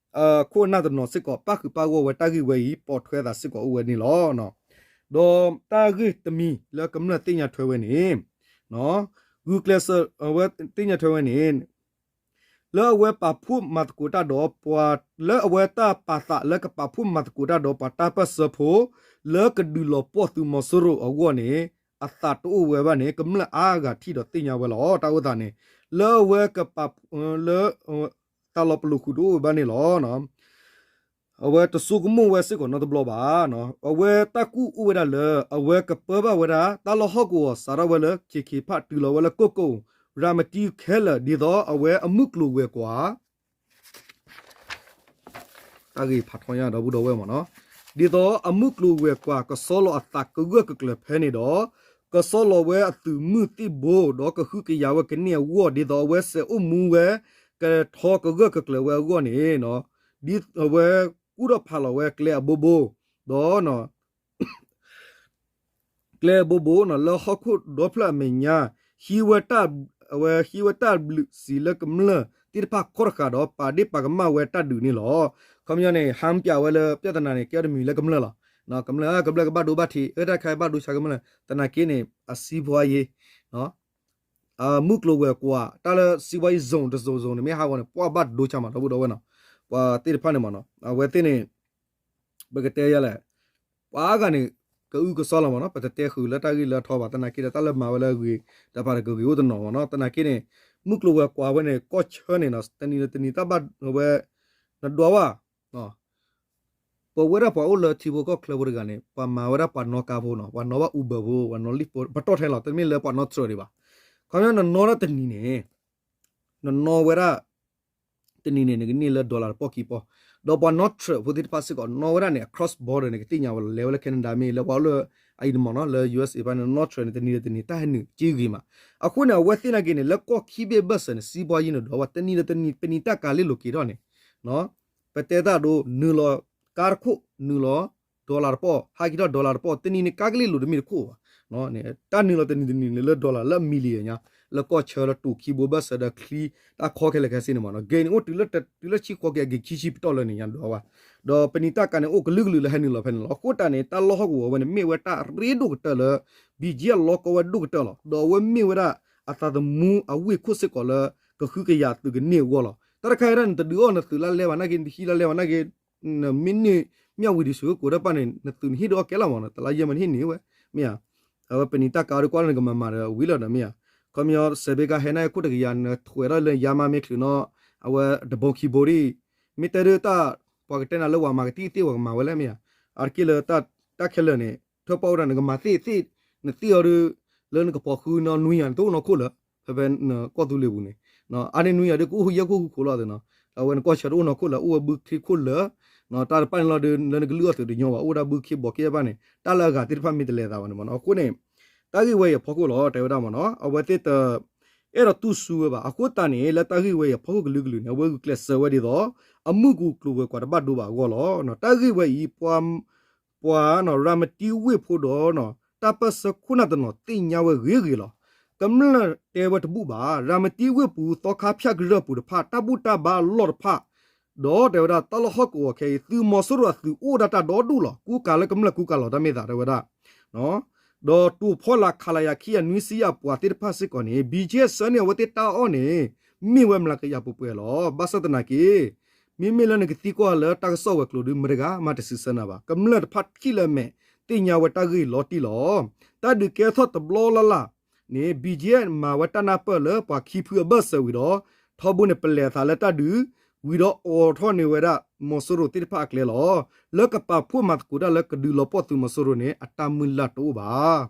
ခိၣ်အနၢ်တနီၤစ့ၢ်ကီး ပၣ်ဃုာ်ပၣ်ဂီၢ်ဝဲတၢ်ဂ့ၢ်ဝဲအံၤ ပိာ်ထွဲသးစ့ၢ်ကီးအိၣ်ဝဲန့ၣ်လီၤ. ဒီးတၢ်ဂ့ၢ်တမံၤလၢကမျၢၢ်သ့ၣ်ညါထွဲဝဲန့ၣ် ဂုာ်ကျဲးစၢး အဝဲသ့ၣ်ညါထွဲဝဲန့ၣ် လၢအဝဲပာ်ဖှိၣ်မၤသကိးတၢ်ဒီးပှၤ လၢအဝဲတၢ်ပာ်သးလၢကပာ်ဖှိၣ်မၤသကိးတၢ်ဒီးပှၤတၢ်ပၢၢ်ဆၢဖိ လၢကဒုးလီၤပှီၢ်သုးမီၤစိရိၤအဂီၢ်န့ၣ် အသးတအိၣ်ဝဲဘၣ်န့ၣ် ကမျၢၢ်အါဂၤထံၣ်ဒီးသ့ၣ်ညါဝဲလီၤ. တၢ်အိၣ်သးန့ၣ် လၢအဝဲကပာ် လၢ သးလီၤပလိာ်ဃုာ်တအိၣ်ဝဲဘၣ်န့ၣ်လီၤ. အဝဲတဆိကမိၣ်ဝဲစ့ၢ်ကီးနီတဘျီဘၣ်. အဝဲတၢ်ကူၣ်အိၣ်ဝဲဒၣ်လၢ အဝဲကပၢဘၣ်ဝဲဒၣ် တၢ်လီၢ်ဟီၣ်ကဝီၤစးထီၣ်ဝဲလၢ ခ့ခ့ဖး တုၤလီၤဝဲလၢကိၢ်ကိၢ် ရၤမတံခဲလၢာ် ဒ်သိးအဝဲအမုၢ်ကျိၤဝဲၤကွာ် တၢ်ဂ့ၢ်ဖးထီညါဒီပုၢ်ဒီဝဲၢ်မ့ၢ်နီၤ, ဒ်သိးအမုၢ်ကျိၤဝဲၤကွာ် ကဆီလီၤအသးကဂၢၢ်ကကျၢၤဖဲန့ၣ်ဒီး ကဆီလီၤဝဲအသုးမုၢ်သံၣ်ဘိ ဒီးကဟုကယာ်ဝဲကန့ၢ်အဂီၢ် ဒ်သိးအဝဲစဲးအိၣ်မူဝဲ ကထီကဂၢၢ်ကကျၢၤဝဲအဂီၢ်န့ၣ် ဒ်အဝဲကူၣ်ထီၣ်ဖးလီၤဝဲကျဲအဘိဘိ ဒီး ကျဲအဘိဘိ လၢဟီၣ်ခိၣ်ဒီဖျၢၣ်အမဲာ်ညါ ဟံးဝဲတၢ် အဝဲဟံးဝဲတၢ်ဘျုးစံးလၢကမျၢၢ်သ့ၣ်တဖၣ်ခီတဃာ်ဒီး ပာ်ဒ့ၣ်ပာ်ကမၣ်ဝဲတၢ်ဒုးန့ၣ်လီၤ. ခီပညီန့ၣ် ဟါပၠးဝဲလၢ ပြဿနာ န့ၣ် ကဲတမံၤလၢကမျၢၢ်လီၤ. ကမျၢၢ် ကမျၢၢ်ကဘၣ်ဒိဘၣ်ထံး အၢ တၢ်ခါဘၣ်ဒိဆါကမျၢၢ် သနာ်က့န့ၣ် အစီးပွားရေး မုၢ်ကျိၤဝဲၤကွာ် တၢ်လၢစီးပွားရေးဇုန်တဇုန်ဇုန်န့ၣ် မ့ၢ်ဟးဂီၤန့ၣ် ပှၤဘၣ်ဒိဆါမး ဒီပုၢ်ဒီဝဲၢ်နီၤ, ပှၤသ့ၣ်တဖၣ်န့ၣ်မးနီၤ အဝဲသ့ၣ်န့ၣ် ပကတဲယၤလဲၣ်, ပှၤအါဂၤန့ၣ် ကအုကစွါလီၤမ့ၢ်နီၤ, ပတတဲဃုာ်လၢတၢ်ဂ့ၢ်လၢအထီဘၣ်, သနာ်က့ဒီး တၢ်လၢမၤဝဲလၢအဂ့ၤတဖၣ်ဒီး ကဂ့ၤအိၣ်တနီၤမ့ၢ်နီၤ. သနာ်က့န့ၣ် မုၢ်ကျိၤဝဲၤကွာ်ဝဲန့ၣ် ကီၢ်ဆၢန့ၣ်နီၤ, တနံၤဒီးတနံၤ တၢ်ဘၣ်ဝဲ နဒွးဝဲ ပဝဲဒၣ်ပှၤအိၣ်လၢထံဖိကီၢ်ချၢဖိတဂၤန့ၣ် ပှၤမၤဝဲဒၣ်ပှၤနီၣ်ကါဖိနီၤ, ပှၤနီၣ်ဘၣ် Uber ဖိ, ပှၤနီၣ် Lyft ဖိ, ပတီၢ်ထဲလီၤ, တမ့ၢ်လၢပှၤနီၣ် truck ဒံးဘၣ်. ခီပညီ နနီၣ်ဒၣ်တနံၤန့ၣ် နနီၣ်ဝဲဒၣ် တနံၤန့ၣ် နကန့ၢ်လၢ dollar တပီၢ်ခံပီၢ်, ဒီးပှၤနီၣ် truck ဖိသ့ၣ်တဖၣ်စ့ၢ်ကီး နီၣ်ဝဲဒၣ်န့ၣ် across border န့ၣ် ကသ့ၣ်ညါဝဲလီၤ, လဲၤဝဲလၢ Canada မ့ၢ်ဂ့ၤ, လဲၤဝဲလၢ အအံၤတမံၤနီၤ, လၢ ယူအက်စ်အေ ဘၣ်န့ၣ် နီၣ် truck န့ၣ် တနံၤဒီးတနံၤ တၢ်ဟဲနုာ်စ့ဂ့ၤမး. အဃိန့ၣ် အဝဲသ့ၣ်နာ်က့န့ၣ် လၢကီၢ်ခံဘ့ၣ်အဘၢၣ်စၢၤန့ၣ် စံးပှၤယံာ်န့ၣ်ဒီး ဝဲတနံၤဒီးတနံၤ ပနံာ်တၢ်ကၤလ့လိာ်က့ၤထီၣ်န့ၣ် ပတဲတၢ်ဒိ နုာ်လီၤကါတခိၣ်, နုာ်လီၤ dollar တပီၢ်, ဟးက့ၤထီၣ် dollar တပီၢ်, တနံၤန့ၣ် ကါကလ့လိာ်တမ့ၢ်တခိၣ်ဘၣ်. တၢ်နုာ်လီၤတနံၤတနံၤန့ၣ် လၢ dollar လၢ million ညါ, လၢကီၢ်ဆၢလၢတိၤခံဘိဘၢၣ်စၢၤဒီးချံ တၢ်ခီခဲလၢာ်ခဲဆ့န့ၣ်မ့ၢ်နီၤ, ဂ့ၤန့ၣ်အိၣ်တုၤလၢ တုၤလၢဆံဃိးက့ၤ အဂ့ၤခံဆံပတီၢ်လၢန့ၣ်ညါဒွးဝဲ, ဒီးပနံာ်တၢ်ကၤန့ၣ် အိၣ်ကလုာ်ကလုာ်လၢဟဲနုာ်လီၤဖဲန့ၣ်လီၤ. အဃိတၢ်န့ၣ် တၢ်လီၢ်ဟီၣ်ကဝီၤဝဲန့ၣ် မ့ၢ်ဝဲတၢ်ရ့ဒိၣ်ကတၢၢ်လၢ ဘံၣ်ကၠံအလီၢ်ကီဝဲဒိၣ်ကတၢၢ်လီၤ. ဒီးအဝဲမ့ၢ်ဝဲဒၣ်အသးသမူအဝ့ၢ်ခိၣ်စ့ၢ်ကီးလၢ ကဟုကယာ်သုးကန့ၢ်အဂီၢ်လီၤ. တၢ်တခါအံၤဒၣ် နတဒုးအီၣ်နသုးလၢလဲၤဘၣ်နာ်က့, နတဟံးလၢလဲၤဘၣ်နာ်က့, နမ့ၢ်န့ၢ်မၠၣ်ဝံၤဒံးဆူၣ်ကိးတၢ်ပာ်န့ၣ် နသုးနဟ့ၣ်ဒုးအီၣ်ကဲလီၤမ့ၢ်နီၤ, တလါယဲၢ်မးနဟ့ၣ်န့ၢ်ဝဲ, မ့ၢ်ဧါ. အဝဲပနံာ်တၢ်ကၤဒုးကွၢ်လၢနကမၤမၤဒီးဝံၤလီၤဒီး မ့ၢ်ဧါ. ခီပညီ စဲးဘ့ကါဟဲနာ်က့ခိၣ်တကယၤ နထွဲးထီၣ်လၢယါမါမ့ၢ်ချုးနီၤ, အဝဲတဘိခံဘိဒံး, မ့ၢ်တဲဒုးတၢ် ပှၤကတဲနၤလၢဝၤမၤကသံၣ်သ့ၣ် ပှၤကမၤဝဲလဲၣ် မ့ၢ်ဧါ. အါတက့ၢ်လၢတၢ်ခဲလၢာ်န့ၣ် ထွဲပီၣ်ဝဲဒၣ် နကမၤသ့ၣ်သ့ၣ်, နသ့ၣ်အီၤဒုး လၢနကပိာ်ဃုနီၤ နွံယၤန့ၣ် တအိၣ်နီၢ်ခိၣ်လၢၤ, ဖဲဖဲနကီၢ်သူလ့ၤပူၤန့ၣ်, အါန့ၢ်နွံယၤဒုး ကအိၣ်ဃုယဲၢ်ခိၣ်ဃုခိၣ်လီၤသ့နီၤ. အဝဲနကီၢ်ဆၢတအိၣ်နီၢ်ခိၣ်လၢၤ အိၣ်ဝဲဘုခ့ခိၣ်လၢာ်, တၢ်တဖၣ်န့ၣ်လီၤဒုး လၢနကလုၢ်အီၣ်သုးတညီဘၣ် အိၣ်ဝဲဒၣ်ဘုခ့ဘီခ့တဖၣ်န့ၣ် တၢ်လၢအဂၤသ့ၣ်တဖၣ်မ့ၢ်တလဲၤသးဘၣ်န့ၣ်မ့ၢ်နီၤ. အဃိန့ၣ် တၢ်ဂ့ၢ်ဝဲအံၤအဖီခိၣ်လီၤ တဲဝဲဒၣ်မ့ၢ်နီၤ အဝဲသ့ၣ်တ အဲၣ်ဒိးတူၢ်ဆူၣ်ဝဲဘၣ်. အဃိသတးန့ၣ် လၢတၢ်ဂ့ၢ်ဝဲအံၤအဖီခိၣ်ကလုာ်ကလုာ်န့ၣ် အဝဲဂုာ်ကျဲးစၢးဝဲဒ်သိး အမုၢ်ကျိၤဝဲၤကွာ်တဘၣ်ဒိဘၣ်အဂီၢ်လီၤ. တၢ်ဂ့ၢ်ဝဲအံၤ ပှၤ ပှၤ ရၤမတံဝ့ၢ်ဖိဒီး တၢ်ပၢၢ်ဆၢခိၣ်နၢ်တနီၤသ့ၣ်ညါဝဲဂ့ၤဂ့ၤလီၤ. ကမျၢၢ်တဲဝဲတဘူၣ်ဘၣ် ရၤမတံဝ့ၢ်ပူၤ သီခါဖၠၣ်ကရၢၢ်ပူၤတဖၣ် တၢ်ဘူၣ်တၢ်ဘါအလီၢ်တဖၣ် ဒီးတဲဝဲဒၣ်တၢ်လီၢ်ဟီၣ်ကဝီၤခဲအံၤ သုးမီၤစိရိၤအသုးအိၣ်ဒၣ်တၢ်ဒီဒူၣ်လီၤ. ကူကၤလၢကမျၢၢ်ကူကၤလီၤတၢ်မ့ၢ်သးတဲဝဲဒၣ် ဒီးတိာ်ဖီလာ် ခလရ ခံကယၤနွံဆံယဲၢ်အပှၤသ့ၣ်တဖၣ်စ့ၢ်ကီးန့ၣ် ဘံၣ်ကၠံအဆၢန့ၣ် အဝဲသ့ၣ်တၢ်အီၣ်န့ၣ် မ့ၢ်ဝဲမျးကယၤပှဲၤပှဲၤလီၤ. ဘၣ်ဆၣ်သနာ်က့ မ့မ့ၢ်လၢနကသံကွၢ်လၢတၢ်ကစီၣ်ဝဲၤကျိၤဒုး မတဂၤမးတစံးဆၢနၤဘၣ်. ကမျၢၢ်တဖၣ်ခံလၢမဲာ် သ့ၣ်ညါဝဲတၢ်ဂ့ၢ်လီၤတံၢ်လီၤ. တၢ်ဒုးကဲထီၣ်တဘျီလၢ်လၢ်န့ၣ် ဘံၣ်ကၠံမၤဝဲတၢ်နၢ်ပၢၢ်လၢပှၤခံဖုအဘၢၣ်စၢၤဝံၤဒီး ထီဘိန့ၣ်ပလဲၤအသးလၢတၢ်ဒုး ဝံၤဒီးအိးထီၣ်န့ၢ်ဝဲဒၣ် မီၤစိရိၤသ့ၣ်တဖၣ်အကျဲလီၤ. လၢကပာ်ဖှိၣ်မၤသကိးတၢ်လၢကဒုးလီၤပှီၢ်သုးမီၤစိရိၤန့ၣ် အတၢ်မုၢ်လၢ်တအိၣ်ဘၣ်.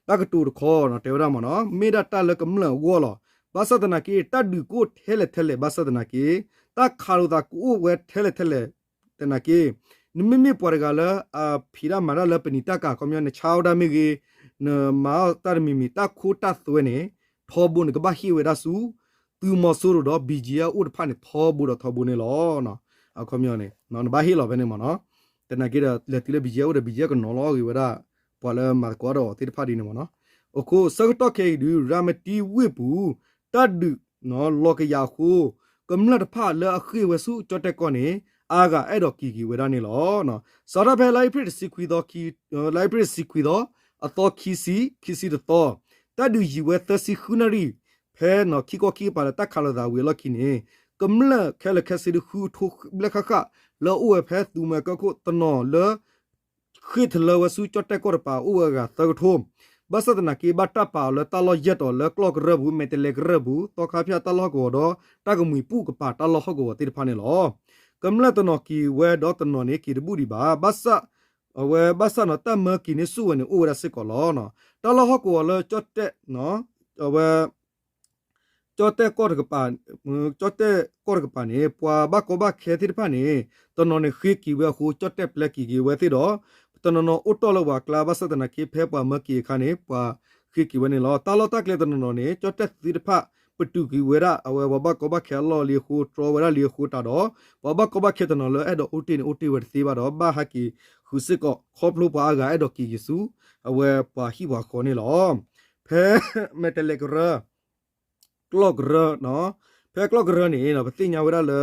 တၢ်ကတိၤတခီ တဲဝဲဒၣ်မ့ၢ်နီၤ မ့ၢ်ဒၣ်တၢ်လၢကမျၢၢ်အဂီၢ်လီၤ. ဘၣ်ဆၣ်သနာ်က့ တၢ်ဒုးကအိၣ်ထဲလဲၣ်ထဲလဲၣ် ဘၣ်ဆၣ်သနာ်က့ တၢ်ခးလိာ်သးကအိၣ်ဝဲထဲလဲၣ်ထဲလဲၣ် သနာ်က့ နမ့မ့ၢ်ပှၤတဂၤလၢအဖံးတၢ်မၤတၢ်လၢပနံာ်တၢ်ကၤ ခီပညီ နဆါအီၣ်တၢ်မ့ၢ်ဂ့ၤ, နမၤအီၣ်တၢ်တမံၤမံၤ တၢ်ခိတၢ်သွဲန့ၣ် ထီဘိန့ၣ်ကဘၣ်ဟ့ၣ်ဝဲဒၣ်ဆူ သုးမီၤစိရိၤဒီး ဘံၣ်ကၠံအအိၣ်တဖၣ်န့ၣ် ထီဘိဒီးထီဘိန့ၣ်လီၤ. အခီပညီန့ၣ် နဘၣ်ဟ့ၣ်လီၤဖဲန့ၣ်မ့ၢ်နီၤ. သနာ်က့ဒီး လဲၤတုၤလၢဘံၣ်ကၠံအအိၣ်ဒီး ဘံၣ်ကၠံကနီၤလီၤဂ့ၤဝဲဒၣ် ပှၤလၢမၤသကိးဒီးအီၤသ့ၣ်တဖၣ်ဒ်န့ၣ်မ့ၢ်နီၤ. အဃိဆၢကတီၢ်ခဲအံၤဒုး ရၤမတံဝ့ၢ်ပူၤ တၢ်ဒုး လီၤကယၤအဃိ ကမျၢၢ်တဖၣ်လၢအဃ့ၢ်ဝဲဆူကၠီၣ်တဲၣ်ကီၢ်န့ၣ် အါဂၤအဲၣ်ဒိးက့ၤက့ၤဝဲဒၣ်န့ၣ်လီၤ. စးထီၣ်ဖဲလါအ့ဖြ့ၣ်တဆံခွံ လါအ့ဖြ့ၣ်တဆံခွံသီ အသီခံဆံ ခံဆံတသီ တၢ်ဒုးယံာ်ဝဲသၢဆံဃုနၣ်ရံၣ် ဖဲခံကီၢ်ခံကပၤလၢတၢ်ခးလိာ်သးဝံၤအလီၢ်ခံန့ၣ် ကမျၢၢ်ခဲလၢာ်ခဲဆ့ဒုးဃုကထိဘျဲၣ်ဃၣ်ဃၣ် လၢအအိၣ်ဝဲဖဲသုးမွဲကၢခိၣ်တနီၤလၢ ဃ့ၢ်ထလၢဝဲဆူကၠီၣ်တဲၣ်ကီၢ်တပၤ အိၣ်ဝဲအဂၤသၢကထိ ဘၣ်ဆၣ်သနာ်က့ဘၣ်တၢ်ပာ်အီၤလၢတၢ်လီၢ်ယဲၢ်တီၤလၢကျီၢ်ကရၢၢ်ပူၤ မဲာ်တဲၤလဲၤကရၢၢ်ပူၤ သီခါဖၠၣ်တၢ်လီၢ်ဟီၣ်ကဝီၤဒီး တၢ်ကမှံၤပူၣ်ကပၤတၢ်လီၢ်ဟီၣ်ကဝီၤသ့ၣ်တဖၣ်န့ၣ်လီၤ. ကမျၢၢ်တနီၤက့ၤဝဲဒီးတနီၤန့ၣ် က့ၤတဘူၣ်ဒံးဘၣ်. ဘၣ်ဆၣ် အဝဲဘၣ်ဆၣ်နီၤ တၢ်မၢက့ၤန့ၢ်ဆူၣ်ဝဲန့ၣ် အိၣ်ဝဲဒၣ်စ့ၢ်ကီးလီၤ. တၢ်လီၢ်ဟီၣ်ကဝီၤလၢကၠီၣ်တဲၣ် အဝဲ ကၠီၣ်တဲၣ်ကီၢ်တကပၤ ကၠီၣ်တဲၣ်ကီၢ်တကပၤန့ၣ် ပှၤဘၣ်ကီဘၣ်ခဲသ့ၣ်တဖၣ်န့ၣ် တနီၤန့ၣ်ဃ့က့ၤဝဲအဃိ ကၠီၣ်တဲၣ်ပျဲက့ၤက့ၤဝဲသ့ၣ်ဒီး တနီၤနီၤအိၣ်တီၢ်လၢပှၤကျါ ဘၣ်ဆၣ်သနာ်က့ ဖဲပှၤမၢက့ၤအခါန့ၣ် ပှၤဃ့က့ၤဝဲန့ၣ်လီၤ. တၢ်လီၢ်တၢ်ကျဲတနီၤနီၤန့ၣ် ကၠီၣ်တဲၣ်သ့ၣ်တဖၣ် ပတုာ်က့ၤဝဲဒၣ် အဝဲပှၤဘၣ်ကီဘၣ်ခဲအလီၢ်လံအဃိ တြီဝဲဒၣ်လံအဃိတးဒီး ပှၤဘၣ်ကီဘၣ်ခဲတနီၤလၢအဲၣ်ဒိးအိၣ်တ့ၢ်န့ၣ် အိၣ်တ့ၢ်ဝဲတသ့ဘၣ်ဒီး ဘၣ်ဟဲက့ၤဃုာ်စ့ၢ်ကီး ခီဖျိပှၤအါဂၤအဲၣ်ဒိးက့ၤက့ၤဆူ အဝဲပှၤဟံၣ်ပှၤဃီန့ၣ်လီၤ. ဖဲ မဲာ်တဲၤလဲၤကရၢ ကျီၢ်ကရၢ ဖဲကျီၢ်ကရၢန့ၣ် ပသ့ၣ်ညါဝဲဒၣ်လၢ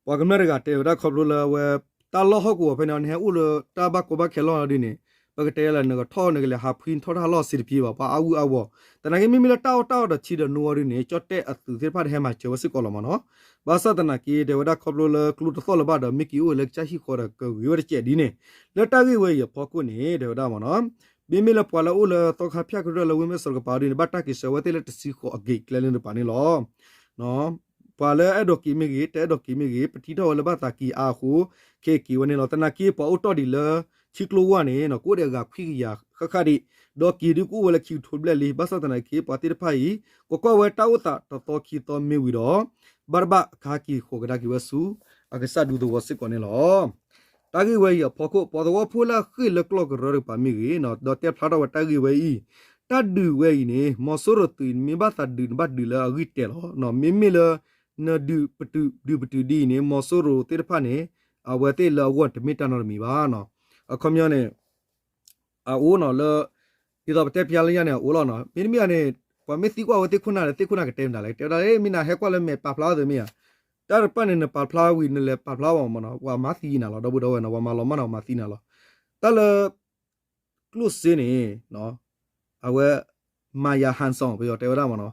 ပှၤကမျၢၢ်တဂၤတဲဝဲဒၣ်ခီဖျိလၢအဝဲ တၢ်လီၢ်ဟီၣ်ကဝီၤဖဲန့ၣ် နဟဲအိၣ်လၢတၢ်ဘၣ်ကီဘၣ်ခဲလီၢ်ဒ်န့ၣ် ပကတဲလၢနကထီၣ်နကလဲၤဟးဖှံထီၣ်တၢ်လီၢ်စ့တဖံဘၣ် ပှၤအါဝံအါဝီၤ, သနာ်က့မ့မ့ၢ်လၢတၢ်အီၣ်တၢ်အီဒီးထံဒီးနိအီၤဒ်န့ၣ် ကၠီၣ်တဲၣ်အသုးသ့ၣ်တဖၣ်တဟဲမၤစၢၤဝဲစ့ၢ်ကီးလီၤမ့ၢ်နီၤ, ဘၣ်ဆၣ်သနာ်က့ တဲဝဲဒၣ်ခီဖျိလၢကျိတသီၣ်လၢၤဘၣ်ဒီး မ့ၢ်က့ၤအိၣ်လၢကစၢ်ဟံၣ်ဃီဒီးကဂ့ၤဝဲတစဲးဒ်န့ၣ်, လၢတၢ်ဂ့ၢ်ဝဲအံၤအဖီခိၣ်န့ၣ် တဲဝဲဒၣ်မ့ၢ်နီၤ, မ့မ့ၢ်လၢပှၤလၢအအိၣ်လၢသီခါဖၠၣ်ကရၢၢ်လၢဝ့ၢ်မဲၢ်စီၤတကပၤဒ်န့ၣ် ဘၣ်တၢ်က့ၤဆှၢဝဲသ့ၣ်လၢတဆံဃိးအက့ၤကျဲလၢတပၤန့ၣ်လီၤ. ပှၤလၢအဲၣ်ဒိးက့ၤမ့ၢ်ဂ့ၤ တအဲၣ်ဒိးက့ၤမ့ၢ်ဂ့ၤ ပထံၣ်ထီၣ်ဝဲလၢဘၣ်သးက့ၤအါအဃိ ခဲအံၤက့ၤဝဲန့ၣ်လီၤ. သနာ်က့ ပှၤအိၣ်တီၢ်ဒံးလၢထံကျိဝါန့ၣ် ကအိၣ်ဒံးအဂၤခွံကယၤဃၣ်ဃၣ်ဒံး, ဒီးက့ၤဒုးကအိၣ်ဝဲလၢခံကထိဘျဲၣ်လံ. ဘၣ်ဆၣ်သနာ်က့ ပှၤသ့ၣ်တဖၣ်အံၤ ကွၢ်ကွၢ်ဝဲတၢ်အိၣ်သးတသီခံသီမ့ၢ်ဝံၤဒီး ဘၣ်တဘၣ်အခါက့ၤဃီၤကဒါက့ၤဝဲဆူ အကစၢ်ဒူသဝီစ့ၢ်ကီးန့ၣ်လီၤ. တၢ်ဂ့ၢ်ဝဲအံၤအဖီခိၣ် ပှၤသဝီဖိလၢအဃ့ၢ်လၢကျီၢ်ကရၢတကပၤမ့ၢ်ဂ့ၤ ဒီးတဲဖျါထီၣ်ဝဲတၢ်ဂ့ၢ်ဝဲအံၤ, တၢ်ဒုးဝဲအံၤန့ၣ် မီၤစိရိၤသုး နမ့ၢ်ဘၣ်သးဒုး နဘၣ်ဒုးလၢအဂံၢ်တဲာ်လီၤ. မ့မ့ၢ်လၢ နဒုးပတုာ်ဒုးပတုာ်ဒ်အံၤန့ၣ် မီၤစိရိၤသ့ၣ်တဖၣ်န့ၣ် အဝဲသ့ၣ်လၢအဂီၢ်န့ၣ် တမ့ၢ်တၢ်နီတမံၤဘၣ်. အခီပညီန့ၣ် အအိၣ်နီၤလၢ ဒ်သိးပတဲဖျါလၢညါန့ၣ် အအိၣ်လီၤနီၤ. မ့တမ့ၢ်န့ၣ် ပှၤမ့ၢ်သံကွၢ်ဝဲသ့ၣ်ခိၣ်နၢ်ဒီး သ့ၣ်ခိၣ်နၢ်ကတဲမတၤလဲၣ်, ကတဲဝဲဒၣ် မ့ၢ်နဟဲကွၢ်လၢမဲာ်ပာ်ဖျါအီၤသ့မ့ၢ်ဧါ. တၢ်တဖၣ်န့ၣ် နပာ်ဖျါဝံၤ နလဲၤပာ်ဖျါဘၣ်မ့ၢ်နီၤ ပှၤမၤသံနၤလီၤ ဒီပုၢ်ဒီဝဲၢ်နီၤ ပှၤမၤလီၤမၢ်နၤ ပှၤမၤသံနၤလီၤ. တၢ်လၢ ကျိၣ်စ့န့ၣ် အဝဲ မၤယၤဟၣ်စီၣ် ပယီၤတဲဝဲဒၣ်မ့ၢ်နီၤ,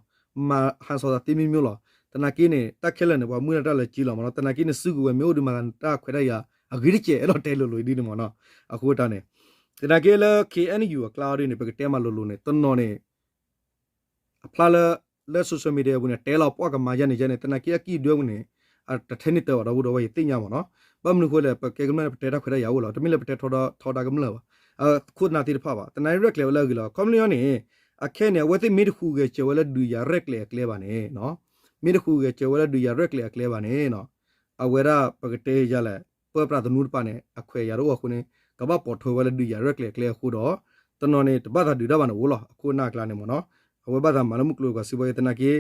မၤဟၣ်စီၣ်သးသ့မံၤမံၤလီၤ. သနာ်က့န့ၣ် တၢ်ခဲလၢာ်န့ၣ် ပှၤမုၢ်လၢ်တၢ်လၢာ်က့လီၤမ့ၢ်နီၤ. သနာ်က့န့ၣ် စုကဝဲၤမ့ၢ်အိၣ်ဒီးမၤသးတၢ်ခွဲးတၢ်ယာ် အဂ့ၤတကဲး အဲၣ်ဒိးတဲလိၤလိၤဒ်န့ၣ်မ့ၢ်နီၤ. အဃိတၢ်န့ၣ် သနာ်က့လၢ ခ့ၣ်အဲၣ်ယူၣ် အကျါအီၤဒ်န့ၣ် ပကတဲမၤလိၤလိၤန့ၣ် တနီၤန့ၣ် အဖျါလၢ လၢ social media ပူၤန့ၣ် တဲလီၤပှၢ်ကမၤယါန့ၣ်ယါန့ၣ် သနာ်က့အကံၢ်ဒွဲပူၤန့ၣ် အတထဲန့ၣ်တၢ်ဘၣ် ဒီပုၢ်ဒီဝဲၢ် ယသ့ၣ်ညါမ့ၢ်နီၤ. ဘၣ်မနုၤအဃိလဲၣ် ပကဲကမျၢၢ်န့ၣ် ပတဲတၢ်ခွဲးတၢ်ယာ်အိၣ်လီၤ. တမ့ၢ်လၢပတဲထီဒါကမျၢၢ်ဘၣ်. ခိၣ်နၢ်သ့ၣ်တဖၣ်ဘၣ်. သနာ်က့ရဲၣ်ကျဲၤဝဲလၢအဂ့ၤလီၤ. ခီပညီန့ၣ် အခဲန့ၣ် အဝဲသ့ၣ်မ့ၢ်တဃုဂဲၤစၢၤဝဲလၢဒုးယၤရဲၣ်ကျဲၤအကျဲဘၣ်န့ၣ် မ့ၢ်တဃုဂဲၤစၢၤဝဲလၢဒုးယၤရဲၣ်ကျဲၤအကျဲဘၣ်န့ၣ် အဝဲဒၣ်ပကတဲယါလဲၣ် ပၢပြးသနူတပၤန့ၣ် အခွဲးယာ်တအိၣ်အဃိန့ၣ် ကဘၣ်ပိာ်ထွဲဝဲလၢဒုးယၤရဲၣ်ကျဲၤအကျဲအဃိဒီး တနီၤန့ၣ် တဘၣ်သးဒုးတၢ်ဘၣ်န့ၣ်အိၣ်လီၤ. အခိၣ်နၢ်အကျါန့ၣ်မ့ၢ်နီၤ အဝဲဘၣ်သးမၤလၢမုၢ်ကျိၤဝဲၤကွာ်စံးဘၣ်က့ၤသနာ်က့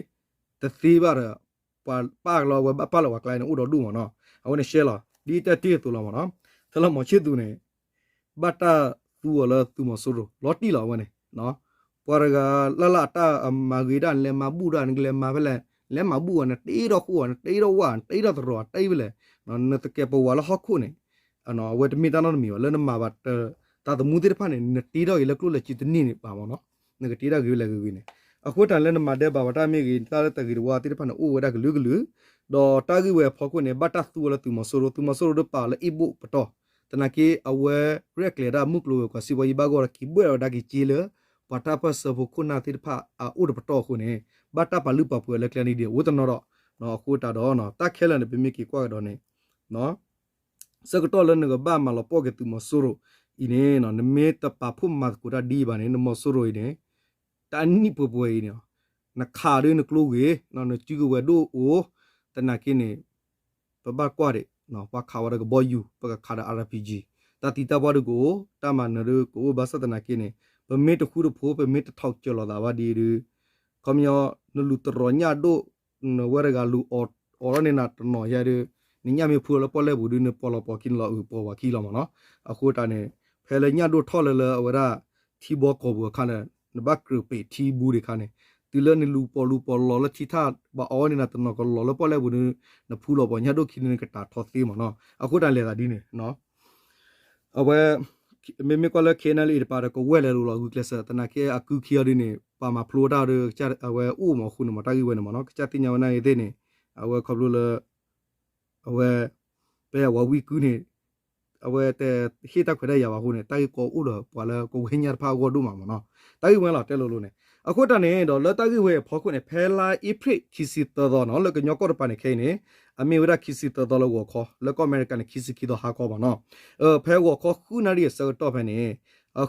တသ့ဘၣ်ဒီး ပှၤပာ်လီၤဝဲဘၣ်ပာ်လီၤဝဲကျါန့ၣ် အိၣ်ဒီးဒူၣ်မ့ၢ်နီၤ အဝဲန့ၣ်ရှဲလီၤ ဒ်တၢ်တ့ၢ်အသိးလီၤမ့ၢ်နီၤ ထဲလၢမီၤဆ့ၣ်သူးန့ၣ် ဘၣ်တၢ်သူအီၤလၢသုးမီၤစိရိၤ လီၤတံၢ်လီၤအဝဲန့ၣ် ပှၤတဂၤလၢ်လၢ်အတၢ်မၤဂ့ၤဒၣ် နလဲၤမၤဖဲလဲၣ် လဲၤမၤဘူၣ်အီၤ နတ့ထီၣ်ဃိအီၤ နတ့ထီၣ်ဝၣ် နတ့ထီၣ်သရိာ် တ့ဖဲလဲၣ် နသကဲးပဝးလၢဟီၣ်ခိၣ်န့ၣ် အဝဲတမ့ၢ်တၢ်နီတမံၤဘၣ် လၢနမၤဘၣ် သးသမူသ့ၣ်တဖၣ်န့ၣ် နတ့ထီၣ်ဂ့ၤလၢကျိၣ်လၢစ့တန့ၢ်န့ၣ်ဘၣ်မ့ၢ်နီၤ နကတ့ထီၣ်ဂ့ၤဝဲလဲၣ်ဂ့ၤဂ့ၤန့ၣ် အဃိတၢ်လၢနမၤဒဲးဘးဝဲတၢ်မ့ၢ်ဂ့ၤ တၢ်လၢတဂ့ၤတဝါသ့ၣ်တဖၣ်န့ၣ် အိၣ်ဝဲဒၣ်ကလုာ်ကလုာ် ဒီးတၢ်ဂ့ၢ်ဝဲအဖီခိၣ်န့ၣ် ဘၣ်တၢ်သူဝဲလၢသုးမီၤစိရိၤ သုးမီၤစိရိၤဒုးပာ်လၢအ့ၣ်ဘိၣ်ပတီၢ် သနာ်က့ အဝဲရဲၣ်ကျဲၤဒၣ်မုၢ်ကျိၤဝဲၤကွာ်စံးဘၣ်ယံၤဘၣ်ဂီၢ်ဒီး က့ၤဘှဲၣ်ဝဲဒၣ်က့ၤစ့လၢ ပှၤတၢ်ပၢၢ်ဆၢဖိခိၣ်နၢ်သ့ၣ်တဖၣ်အအိၣ်တပတီၢ်အဃိန့ၣ် ဘၣ်တၢ်ပာ်လုၢ်ပာ်ပှ့ၤအီၤလၢကျဲန့ၣ်ဒ်အအိၣ်တနီၤဒီး အဃိတၢ်ဒီး တၢ်ခဲလၢာ်န့ၣ် ပမ့ၢ်က့ၤကွၢ်ကဒီးန့ၣ် ဆၢကတီၢ်လၢနကဘၣ်မၤလီၤပှီၢ်က့ၤသုးမီၤစိရိၤအံၤန့ၣ် နမ့ၢ်တပာ်ဖှိၣ်မၤသကိးတၢ်ဒ်အံၤဘၣ်န့ၣ် နမီၤစိရိၤအံၤန့ၣ် တၢ်နံၣ်ပှဲၤပှဲၤအံၤန့ၣ် နခးဒုးနကျိဂ့ၤ နစုကဝဲၤဒိၣ်အိၣ် သနာ်က့န့ၣ် ပဘၣ်ကွၢ်ဒံး ပှၤခးဝဲဒီးကဘီယူၤ ပကခးဒီး RPG တၢ်သံတၢ်ပှၢ်ဒုးကအိၣ် တၢ်မၤနၢၤဒုးကအိၣ် ဘၣ်ဆၣ်သနာ်က့န့ၣ် ပမ့ၢ်တဃူတဖိး ပမ့ၢ်တထီၣ်ကၢၤလီၤသးဘၣ်ဒ်အံၤဒုး ခီပညီ နလူၤတရီၤညၣ်ဒိၣ် နဝဲတဂၤလူၤအီၤထီၣ်န့ၢ်နၤတနီၤယါဒုး နညၣ်မ့ၢ်ဖူလီၤလၢပီၣ်လဲၣ်ပူၤဒုး နပီၤလီၤပီၤခံန့ၣ်လီၤအုးပီၤဝၤခံလီၤမ့ၢ်နီၤ အဃိတၢ်န့ၣ် ဖဲလၢညၣ်ဒိၣ်ထီၣ်လၢလၢအဝဲဒၣ် ထံဘီကီၢ်ပူၤအခါန့ၣ် နဘၣ်ကြၢးပ့းထံဘူဒံးခါန့ၣ် တုၤလၢနလူၤပီၤလူၤပီၤလီၤလၢထံထၣ် ဘၣ်အီဝဲန့ၢ်နၤတနီၤကလီၤလၢပီၣ်လဲၣ်ပူၤဒုး နဖူလီၤပီၤညၣ်ဒိၣ်ခံန့ၣ် နကတၢ်ထီသ့မ့ၢ်နီၤ အဃိတၢ်လဲၤသးဒ်န့ၣ် အဝဲ မ့မ့ၢ်ကွၢ်လၢ ခဲအံၤ တပၤဒီး ကဝဲၢ်လဲၤလိၤလီၤဂုာ်ကျဲးစၢး သနာ်က့အကုခံအီၤဒ်န့ၣ် ပှၤမၤဖျိတၢ်ဒီး အဝဲအိၣ်မးအဃိန့ၣ်မ့ၢ် တၢ်ဂ့ၢ်ဝဲန့ၣ်မ့ၢ်နီၤ ကစၢ်သ့ၣ်ညါဝဲနာ်ဂ့ၤသ့ၣ်န့ၣ် အဝဲခီဖျိလၢ အဝဲ ပဝဲဝံကုန့ၣ် အဝဲတဟ့ၣ်တၢ်ခွဲးတၢ်ယာ်ဘၣ်အဃိန့ၣ် တၢ်ဂ့ၢ်ကီအိၣ်ဒီးပှၤလၢကဝဲၢ်ညၣ်တဖၣ်အဂီၢ်ဒိၣ်မးမ့ၢ်နီၤ တၢ်ဂ့ၢ်ဝဲလီၤတဲလိၤလိၤန့ၣ် အဃိတၢ်န့ၣ်ဒီးလၢတၢ်ဂ့ၢ်ဝဲအဖီခိၣ်န့ၣ် ဖဲလါအ့ဖြ့ၣ်ခံဆံသၢသီနီၤ လၢကညီကီၢ်တပၤန့ၣ် ခဲအံၤန့ၣ် အမ့ၢ်ဝဲဒၣ်ခံဆံသၢသီလၢဂီၤခီ လၢကီၢ်အမဲရကၤန့ၣ် ခံဆံခံသီဟါခီမ့ၢ်နီၤ ဖဲဂီၤခီဃုနၣ်ရံၣ်အဆၢကတီၢ်ဖဲန့ၣ်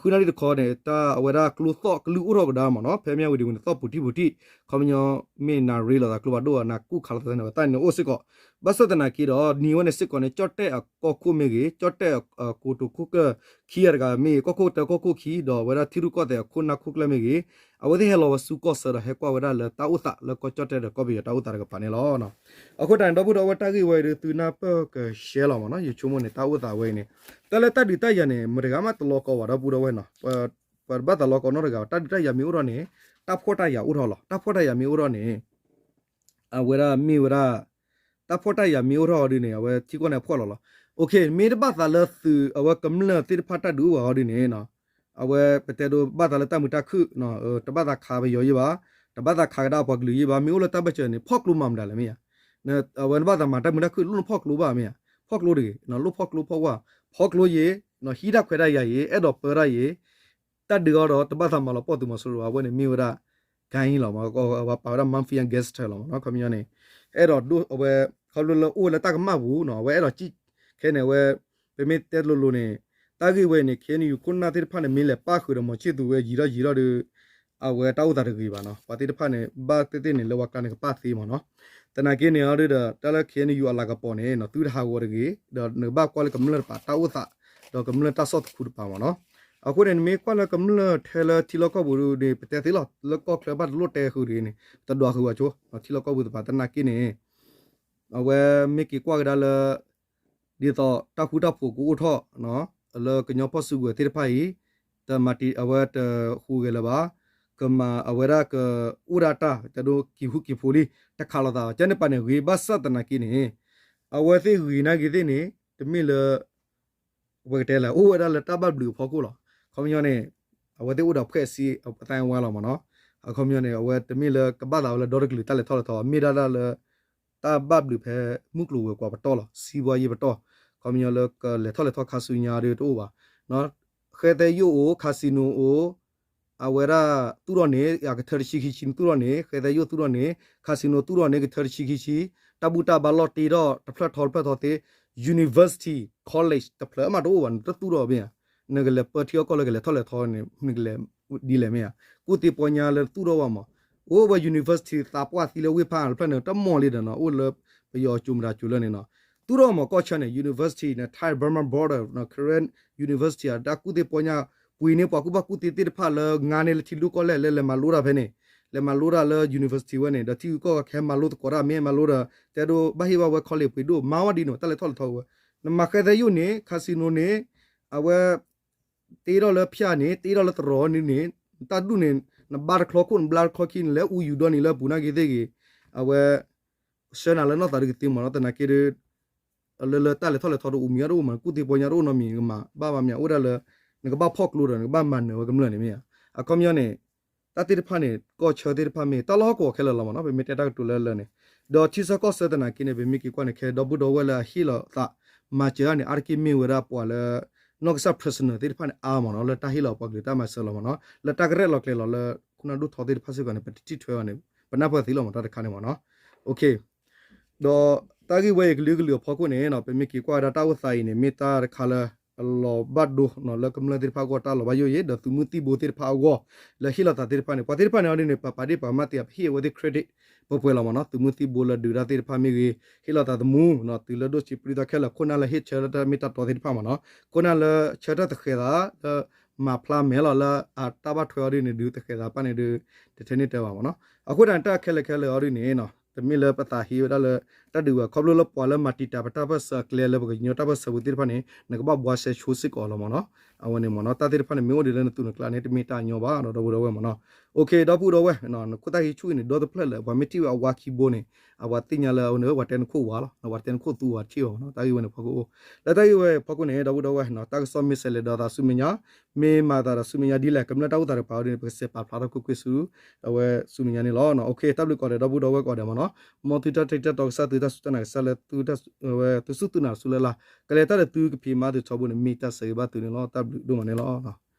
ဃုနၣ်ရံၣ်တခီန့ၣ် တၢ်အဝဲဒၣ်ကျိသီၣ်ကလုၢ်အိၣ်ထီၣ်ကဒါမ့ၢ်နီၤ ဖဲမၠၣ်ဝတံၤပူၤန့ၣ် သီၣ်ပူၤထံပူၤထံး ခီပညီ မ့ၢ်နၣ်ရ့လိာ်သးကျိဖးဒိၣ် နၢ်ကူၣ်ခးလိာ်သးန့ၣ် ဝဲတၢ်န့ၣ်အိၣ်စ့ၢ်ကီး ဘၣ်ဆၣ်သနာ်က့ဒီး နံၤဝဲန့ၣ်စ့ၢ်ကီးန့ၣ် ကၠီၣ်တဲၣ်အကီၢ်ခိၣ်မ့ၢ်ဂ့ၤ ကၠီၣ်တဲၣ်အကိတိာ်ခိၣ်ကျၢၢ်ခံဂၤတဂၤမ့ၢ်ဂ့ၤ ကီၢ်ခိၣ်တၢကီၢ်ခိၣ်ခံ ဒီးအဝဲဒၣ်ထံရူၢ်ကီၢ်သဲးအခိၣ်နၢ်ခိၣ်ကျၢၢ်မ့ၢ်ဂ့ၤ အဝဲသ့ၣ်ဟဲလီၤဝဲဆူကီၢ်ဆၢဒီးဟဲကွၢ်ဝဲဒၣ်လၢတၢ်အိၣ်သးလၢကီၢ်ကၠီၣ်တဲၣ်ဒီးကီၢ်ပယီၤတၢ်အိၣ်သးတကပၤန့ၣ်လီၤ. အဃိတၢ်န့ၣ် ဒီပုၢ်ဒီဝဲၢ်တၢ်ဂ့ၢ်ဝဲအံၤဒုး သုနၢ်ပၢၢ်ကရှဲလီၤမ့ၢ်နီၤ ယဆိကမိၣ်န့ၣ် တၢ်အိၣ်သးဝဲအံၤန့ၣ် တၢ်လၢတၢ်ဒုးတၢ်ယၤန့ၣ် မတၤတဂၤမးတလီၤကီဘၣ်ဒီပုၢ်ဒီဝဲၢ်နီၤ ပှၤတဘၣ်သးလီၤကီနီတဂၤဘၣ် တၢ်ဒုးတၢ်ယၤမ့ၢ်အိၣ်ထီၣ်န့ၣ် တၢ်ဖှီၣ်တၢ်ယာ်အိၣ်ထီၣ်လီၤ တၢ်ဖှီၣ်တၢ်ယာ်မ့ၢ်အိၣ်ထီၣ်န့ၣ် အဝဲဒၣ်မ့ၢ်ဝဲဒၣ် တၢ်ဖှီၣ်တၢ်ယာ်မ့ၢ်အိၣ်ထီၣ်အီၤဒုးန့ၣ် အဝဲထံကီၢ်န့ၣ်ဖှီၣ်လီၤလီၤ မ့ၢ်တဘၣ်သးလၢသုးအဝဲကမျၢၢ်သ့ၣ်တဖၣ်တၢ်ဒုးအိၣ်ဝဲအီၤဒုးန့ၣ် အဝဲပတဲဒိဘၣ်သးလၢတၢ်မုာ်တၢ်ခုၣ်, တဘၣ်သးခးပယီၤယ့ၢ်ဘၣ်, တဘၣ်သးခးကဒါအပှၤကလုာ်ယ့ၢ်ဘၣ်, မ့ၢ်အိၣ်လၢတၢ်ဘၢၣ်စၢၤန့ၣ် ဖီၣ်ကျိမၤမတၤလဲၣ်မ့ၢ်ဧါ. အဝဲနဘၣ်သးမၤတၢ်မုာ်တၢ်ခုၣ်လိၣ်နဖီၣ်ကျိဘၣ်မ့ၢ်ဧါ, ဖီၣ်ကျိတဂ့ၤ, လိၣ်ဖီၣ်ကျိဖီၣ်ကွၢ်, ဖီၣ်ကျိယ့ၢ်, ဟံးတၢ်ခွဲးတၢ်ယာ်ယ့ၢ်, အဲၣ်ဒိးပၢတၢ်ယ့ၢ်, တၢ်ဒုးအီၤဒီးတဘၣ်သးမၤလီၤပှီၢ်သုးမီၤစိရိၤ အဝဲန့ၣ်မ့ၢ်ဝဲဒၣ် ကဟံလီၤ, ပာ်ဝဲဒၣ် mafia gangster လီၤမ့ၢ်နီၤ. ခီပညီန့ၣ် အဲၣ်ဒိးဒိၣ်အဝဲ ခီဖျိလၢအိၣ်ဝဲလၢတၢ်ကမၣ်ပူၤနီၤ, အဝဲအဲၣ်ဒိးစံၣ်ခဲန့ၣ် အဝဲ ပမ့ၢ်တဲလိၤလိၤန့ၣ် တၢ်ဂ့ၢ်ဝဲအံၤန့ၣ် ခ့ၣ်အဲၣ်ယူၣ် ခိၣ်နၢ်သ့ၣ်တဖၣ်န့ၣ် မ့ၢ်လဲၤပၣ်ဃုာ်ဒီး မီၤဆံၣ်သူးဝဲယံာ်ထီၣ်ယံာ်ထီၣ်ဒီး အဝဲတၢ်အိၣ်သးတဂ့ၤဘၣ်နီၤ. ပှၤသ့ၣ်တဖၣ်န့ၣ် ဘၣ်သ့ၣ်သ့ၣ်န့ၣ် လၢဝဲကျါန့ၣ် ကပၣ်သ့မ့ၢ်နီၤ. သနာ်က့န့ၣ်အီၤဒီး တၢ်လၢ ခ့ၣ်အဲၣ်ယူၣ် အလၤကပီၤန့ၣ်နီၤ သုတဟးဂီၤတဂ့ၤ, ဒီးနကဘၣ်ကွၢ်လၢကမျၢၢ်တပၤတၢ်အိၣ်သး ဒီးကမျၢၢ်တၢ်ဆီၣ်သခူတပၤမ့ၢ်နီၤ. အဃိန့ၣ် နမ့ၢ်ကွၢ်လၢကမျၢၢ်ထဲလၢထံလီၢ်ကီၢ်ပူၤန့ၣ် ပတဲသ့လီၤ, လၢကီၢ်ချၢဘၣ်တလိၣ်တဲဃုာ်တဂ့ၤန့ၣ် တဒွးဃုာ်ဝဲဆိ, ထံလီၢ်ကီၢ်ပူၤတပၤ သနာ်က့န့ၣ် အဝဲမ့ၢ်က့ၤကွၢ်ကဒါလၢ ဒ်သိးတၢ်ဃူတၢ်ဖိးကအိၣ်ထီၣ် လၢကညီဖီၣ်စုကဝဲၤသ့ၣ်တဖၣ်အံၤ တမၤတံာ် အဝဲတဟူးဂဲၤလၢၤဘၣ်, ကမၤအဝဲဒၣ်ကအိၣ်ဒၣ်တၢ် တဲဒိက့ၤဃူက့ၤဖိးလံ တခးလိာ်သးဘၣ် ကန့ၣ်ပာ်န့ၣ်ဂ့ၤဘၣ်ဆၣ်သနာ်က့န့ၣ် အဝဲသ့ၣ်ဂ့ၤနာ်က့ၤသ့ၣ်န့ၣ် တမ့ၢ်လၢ ပကတဲလဲၣ် အိၣ်ဝဲဒၣ်လၢတၢ်ဘၣ်ဘျုးအဖီခိၣ်လီၤ. ခီပညီန့ၣ် အဝဲသ့ၣ်အိၣ်ဒီးဖှဲးစ့အသၢဝါလီၤမ့ၢ်နီၤ. အခီပညီန့ၣ် အဝဲတမ့ၢ်လၢကဘၣ်သးဝဲလၢဒီတကလုာ်တၢ်လဲၤထီၣ်လဲၤထီ မ့ၢ်ဒၣ်ဒၣ်လၢ တၢ်ဘၣ်ဘျုးဖဲမုၢ်ကျိၤဝဲၤကွာ်ပတီၢ်လီၤ. စံးဘှီယ့ၢ်ပတီၢ် ခီပညီလၢကလဲၤထီၣ်လဲၤထီခါဆူညါဒီးတအိၣ်ဘၣ်. ဃဲသဲယိၣ်အိၣ် casino အိၣ် အဝဲဒၣ်သူၣ်ထီၣ်န့ၣ် အကထၢတဆံခံဆံသူၣ်ထီၣ်န့ၣ် ဃဲသဲယိၣ်သူၣ်ထီၣ်န့ၣ် casino သူၣ်ထီၣ်န့ၣ် ကထၢတဆံခံဆံ တၢ်ဘူၣ်တၢ်ဘါလီၢ်တ့ထီၣ်တဖျၢၣ်ထီတဖျၢၣ်ထီသ့ university college တဖျၢၣ်မးတအိၣ်ဘၣ် နတသူၣ်ထီၣ်ဘၣ်ဧါ. နကလဲၤပၢထံအီၣ်ကီၢ်လၢကလဲၤထီၣ်လဲၤထီန့ၣ် နကလဲၤဒ်လဲၣ်မ့ၢ်ဧါ. ကူၣ်သ့ပီညါလၢသူၣ်ထီၣ်ဘၣ်မး အိၣ်ဝဲ university သးပှၢ်သံလၢဝ့ၢ်ဖးတဖျၢၣ်န့ၣ် တမီၢ်လံဒီးနီၤ အိၣ်လၢပယီၤကၠိမတၤကၠိလၢန့ၣ်နီၤ သူၣ်ထီၣ်မးကီၢ်ဆၢန့ၣ် university န့ၣ် Thai Burma border နီၤ Karen University အတၢ်ကူၣ်သ့ပီညါ ပှ့ၤန့ၢ်ပှၤကူၣ်ဘၣ်ကူၣ်သ့သ့ၣ်တဖၣ်လၢငါန့ၢ်လၢထံဒိၣ်ကီၢ်လဲၢ်လၢလဲၤမၤလိတၢ်ဖဲန့ၣ် လဲၤမၤလိတၢ်လၢ university ဝဲန့ၣ် ဒီးထံဂုၤကီၢ်ဂၤကဟဲမၤလိသကိးတၢ် မ့ၢ်ဟဲမၤလိဒီး တဲဒိဘၣ်ဟ့ၣ်ဘၣ်ဝဲ college ပှ့ၤဒိၣ် မၤဝဲဒ်န့ၣ် တၢ်လဲၤထီၣ်လဲၤထီဝဲ နမၤဃဲသဲယိၣ်န့ၣ် casino န့ၣ် အဝဲ တ့ထီၣ်လၢဖၠၣ်န့ၣ် တ့ထီၣ်လၢတရီန့ၣ်န့ၣ် နတၢ်ဒူၣ်န့ၣ် နဘါတချီခိၣ် နဘျါတချီခံန့ၣ် လဲၤအူယူၤဒီနံၤလၢအပူၤနာ်က့သ့ၣ်ဂ့ၤ အဝဲ ဆှၢနၤလၢနီၢ်သးဒုကသ့မးနီၤ သနာ်က့ဒီး လၢလၢတၢ်လဲၤထီၣ်လဲၤထီတအိၣ်မံၤအီၤတအိၣ်မး ကူၣ်သ့ပီညါတအိၣ်နီတမံၤ နကမၤဘၣ်ဘၣ်မ့ၢ် အိၣ်ဒၣ်လၢ နကဘၣ်ဖီၣ်ကျိဒီး နကဘၣ်မၤနၢၤဝဲကမျၢၢ်န့ၣ်မ့ၢ်ဧါ. အခီပညီန့ၣ် တၢ်သ့ၣ်တဖၣ်န့ၣ် ကီၢ်ဆၢသ့ၣ်တဖၣ်မ့ၢ် တၢ်လီၢ်ဟီၣ်ကဝီၤခဲလၢာ်လီၤမးနီၤ ပမ့ၢ်တဲတၢ်ကတိၤလၢလၢန့ၣ် ဒီးထံဆၢကီၢ်ဆၢသနာ်က့န့ၣ် ပမ့ၢ်က့ၤကွၢ်န့ၣ် ခဲဒီပုၢ်ဒီဝဲၢ်လၢအဟ့ၣ်လီၤသး မၤစၢၤတၢ်န့ၣ် အါတက့ၢ်မ့ၢ်ဝဲဒၣ်ပှၤလၢ နီၢ်ကစၢ် prisoner သ့ၣ်တဖၣ်န့ၣ် အါမးနီၤ လၢတၢ်ဟ့ၣ်လီၤပှၤကလုာ်တၢ်မၤစၢၤလီၤမးနီၤ လၢတၢ်ကရဲၣ်လီၤကျဲၤလီၤလၢ ခိၣ်နၢ်ဒိၣ်ထီသ့ၣ်တဖၣ်စ့ၢ်ကီးန့ၣ် ပတထံၣ်ထွဲဘၣ်န့ၣ် ပနၢ်ပၢၢ်သ့လီၤမး တၢ်တခါန့ၣ်မးနီၤ. ဒီးတၢ်ဂ့ၢ်ဝဲအံၤကလုာ်ကလုာ်အဖီခိၣ်န့ၣ် ပမ့ၢ်က့ၤကွၢ်ဝဲဒၣ်တၢ်အိၣ်သးအံၤန့ၣ် မ့ၢ်တၢ်တခါလၢ အလီၤဘၣ်ဒိ လၢကမျၢၢ်သ့ၣ်တဖၣ်အဂီၢ်တၢ်လီၤဘၣ်ယိၣ်ယ့ၣ် ဒီးသုးမုၢ်သံၣ်ဘိသ့ၣ်တဖၣ်အဂီၢ် လၢဟ့ၣ်လီၤသးသ့ၣ်တဖၣ်န့ၣ် ပှၤသ့ၣ်တဖၣ်န့ၣ်အီၤဒ်န့ၣ် ပပာ်ဒ့ၣ်ပှၤမၤသ့ ပဟ့ၣ်အဝဲသ့ၣ် credit ပှဲၤပှဲၤလီၤမးနီၤ သုးမုၢ်သံၣ်ဘိလၢဒုးတၢ်သ့ၣ်တဖၣ်မ့ၢ်ဂ့ၤ ဟ့ၣ်လီၤသးသမူနီၤ သုးလၢဒိၣ်စံးပျုၢ်တၢ်ခဲလၢာ် ခိၣ်နၢ်လၢဟ့ၣ်ဆၢတၢ်မ့ၢ်တၢ်တီသ့ၣ်တဖၣ်မးနီၤ ခိၣ်နၢ်လၢဆၢထၢၣ်သဃဲၤသး လၢမၤဖျါမဲာ်လီၤလၢအတၢ်ဘၣ်ထွဲအီၤဒ်န့ၣ်ဒုးသဃဲၤသးတဖၣ်န့ၣ်ဒုး တထဲန့ၣ်တဲဘၣ်မးနီၤ အဃိသတးန့ၣ်တၢ်ခဲလၢာ်ခဲလၢာ်အီၤဒ်န့ၣ် တမ့ၢ်လၢပသးဟ့ဝဲဒၣ်လၢ တၢ်ဒုးဘၣ် ခီဖျိလၢပှၤလၢမၤတံာ်တာ်ပတၢ်ပၢၢ်ဆၢအကျဲလၢပကညီတၢ်ပၢၢ်ဆၢပူၤသ့ၣ်တဖၣ်န့ၣ် နကဘၣ်ဘှါရှဲဆိစ့ၢ်ကီးလီၤမးနီၤ အဝဲန့ၣ်မးနီၤ တၢ်သ့ၣ်တဖၣ်န့ၣ် မ့ၢ်အိၣ်ဒံးလၢနသုးနကျါန့ၣ် တမ့ၢ်တၢ်ညီဘၣ်ဒီး ဒီပုၢ်ဒီဝဲၢ်မးနီၤ OK ဒီပုၢ်ဒီဝဲၢ် နခိၣ်သၣ်ဟံးဆူၣ်အံၤန့ၣ် ဒီတဖျၢၣ်လၢ ပှၤမ့ၢ်ထံၣ်ဝဲအဝါခံဘိန့ၣ် အဝဲသ့ၣ်ညါလၢအဝဲန့ၣ် ပှၤတဲနခိၣ်ဝါလီၤ ပှၤတဲနခိၣ်သူဝါတထံၣ်ဘၣ်မးနီၤ တၢ်ဂ့ၢ်ဝဲန့ၣ်ဖီခိၣ်အိၣ် လၢတၢ်ဂ့ၢ်ဝဲဖီခိၣ်န့ၣ် ဒီပုၢ်ဒီဝဲၢ် တၢ်ကစီၣ်မ့ၢ်စဲးလဲၤဒီးသးဆူမဲာ်ညါ မ့ၢ်မၤသးဒီးဆူမဲာ်ညါဒ်လဲၣ် ကမျၢၢ်တၢ်အိၣ်သးတကပၤအီၤဒ်န့ၣ် ပကစဲးပာ်ဖျါထီၣ်ကွ့ၢ်ကွ့ၢ်ဆူ အဝဲဆူမဲာ်ညါန့ၣ်လီၤ OK တၢ်ဘျုးကိးဂၤဒဲး ဒီပုၢ်ဒီဝဲၢ်ကိးဂၤဒဲးမးနီၤ မ်သုတၢ်ထံၣ်တၢ်တီကစၢ်သုတၢ်စူၢ်တၢ်နာ်ကစၢ်လၢ သုစူၢ်သုနာ်ဆူလၢ်လၢ် ကလဲၤတၢ်ဒီးသုကဖံးမၤသုထီဘိန့ၣ် မ့ၢ်တၢ်ဆၢဂ့ၤဘၣ်သုန့ၣ်လီၤ တၢ်ဘျုးဒိၣ်မးန့ၣ်လီၤ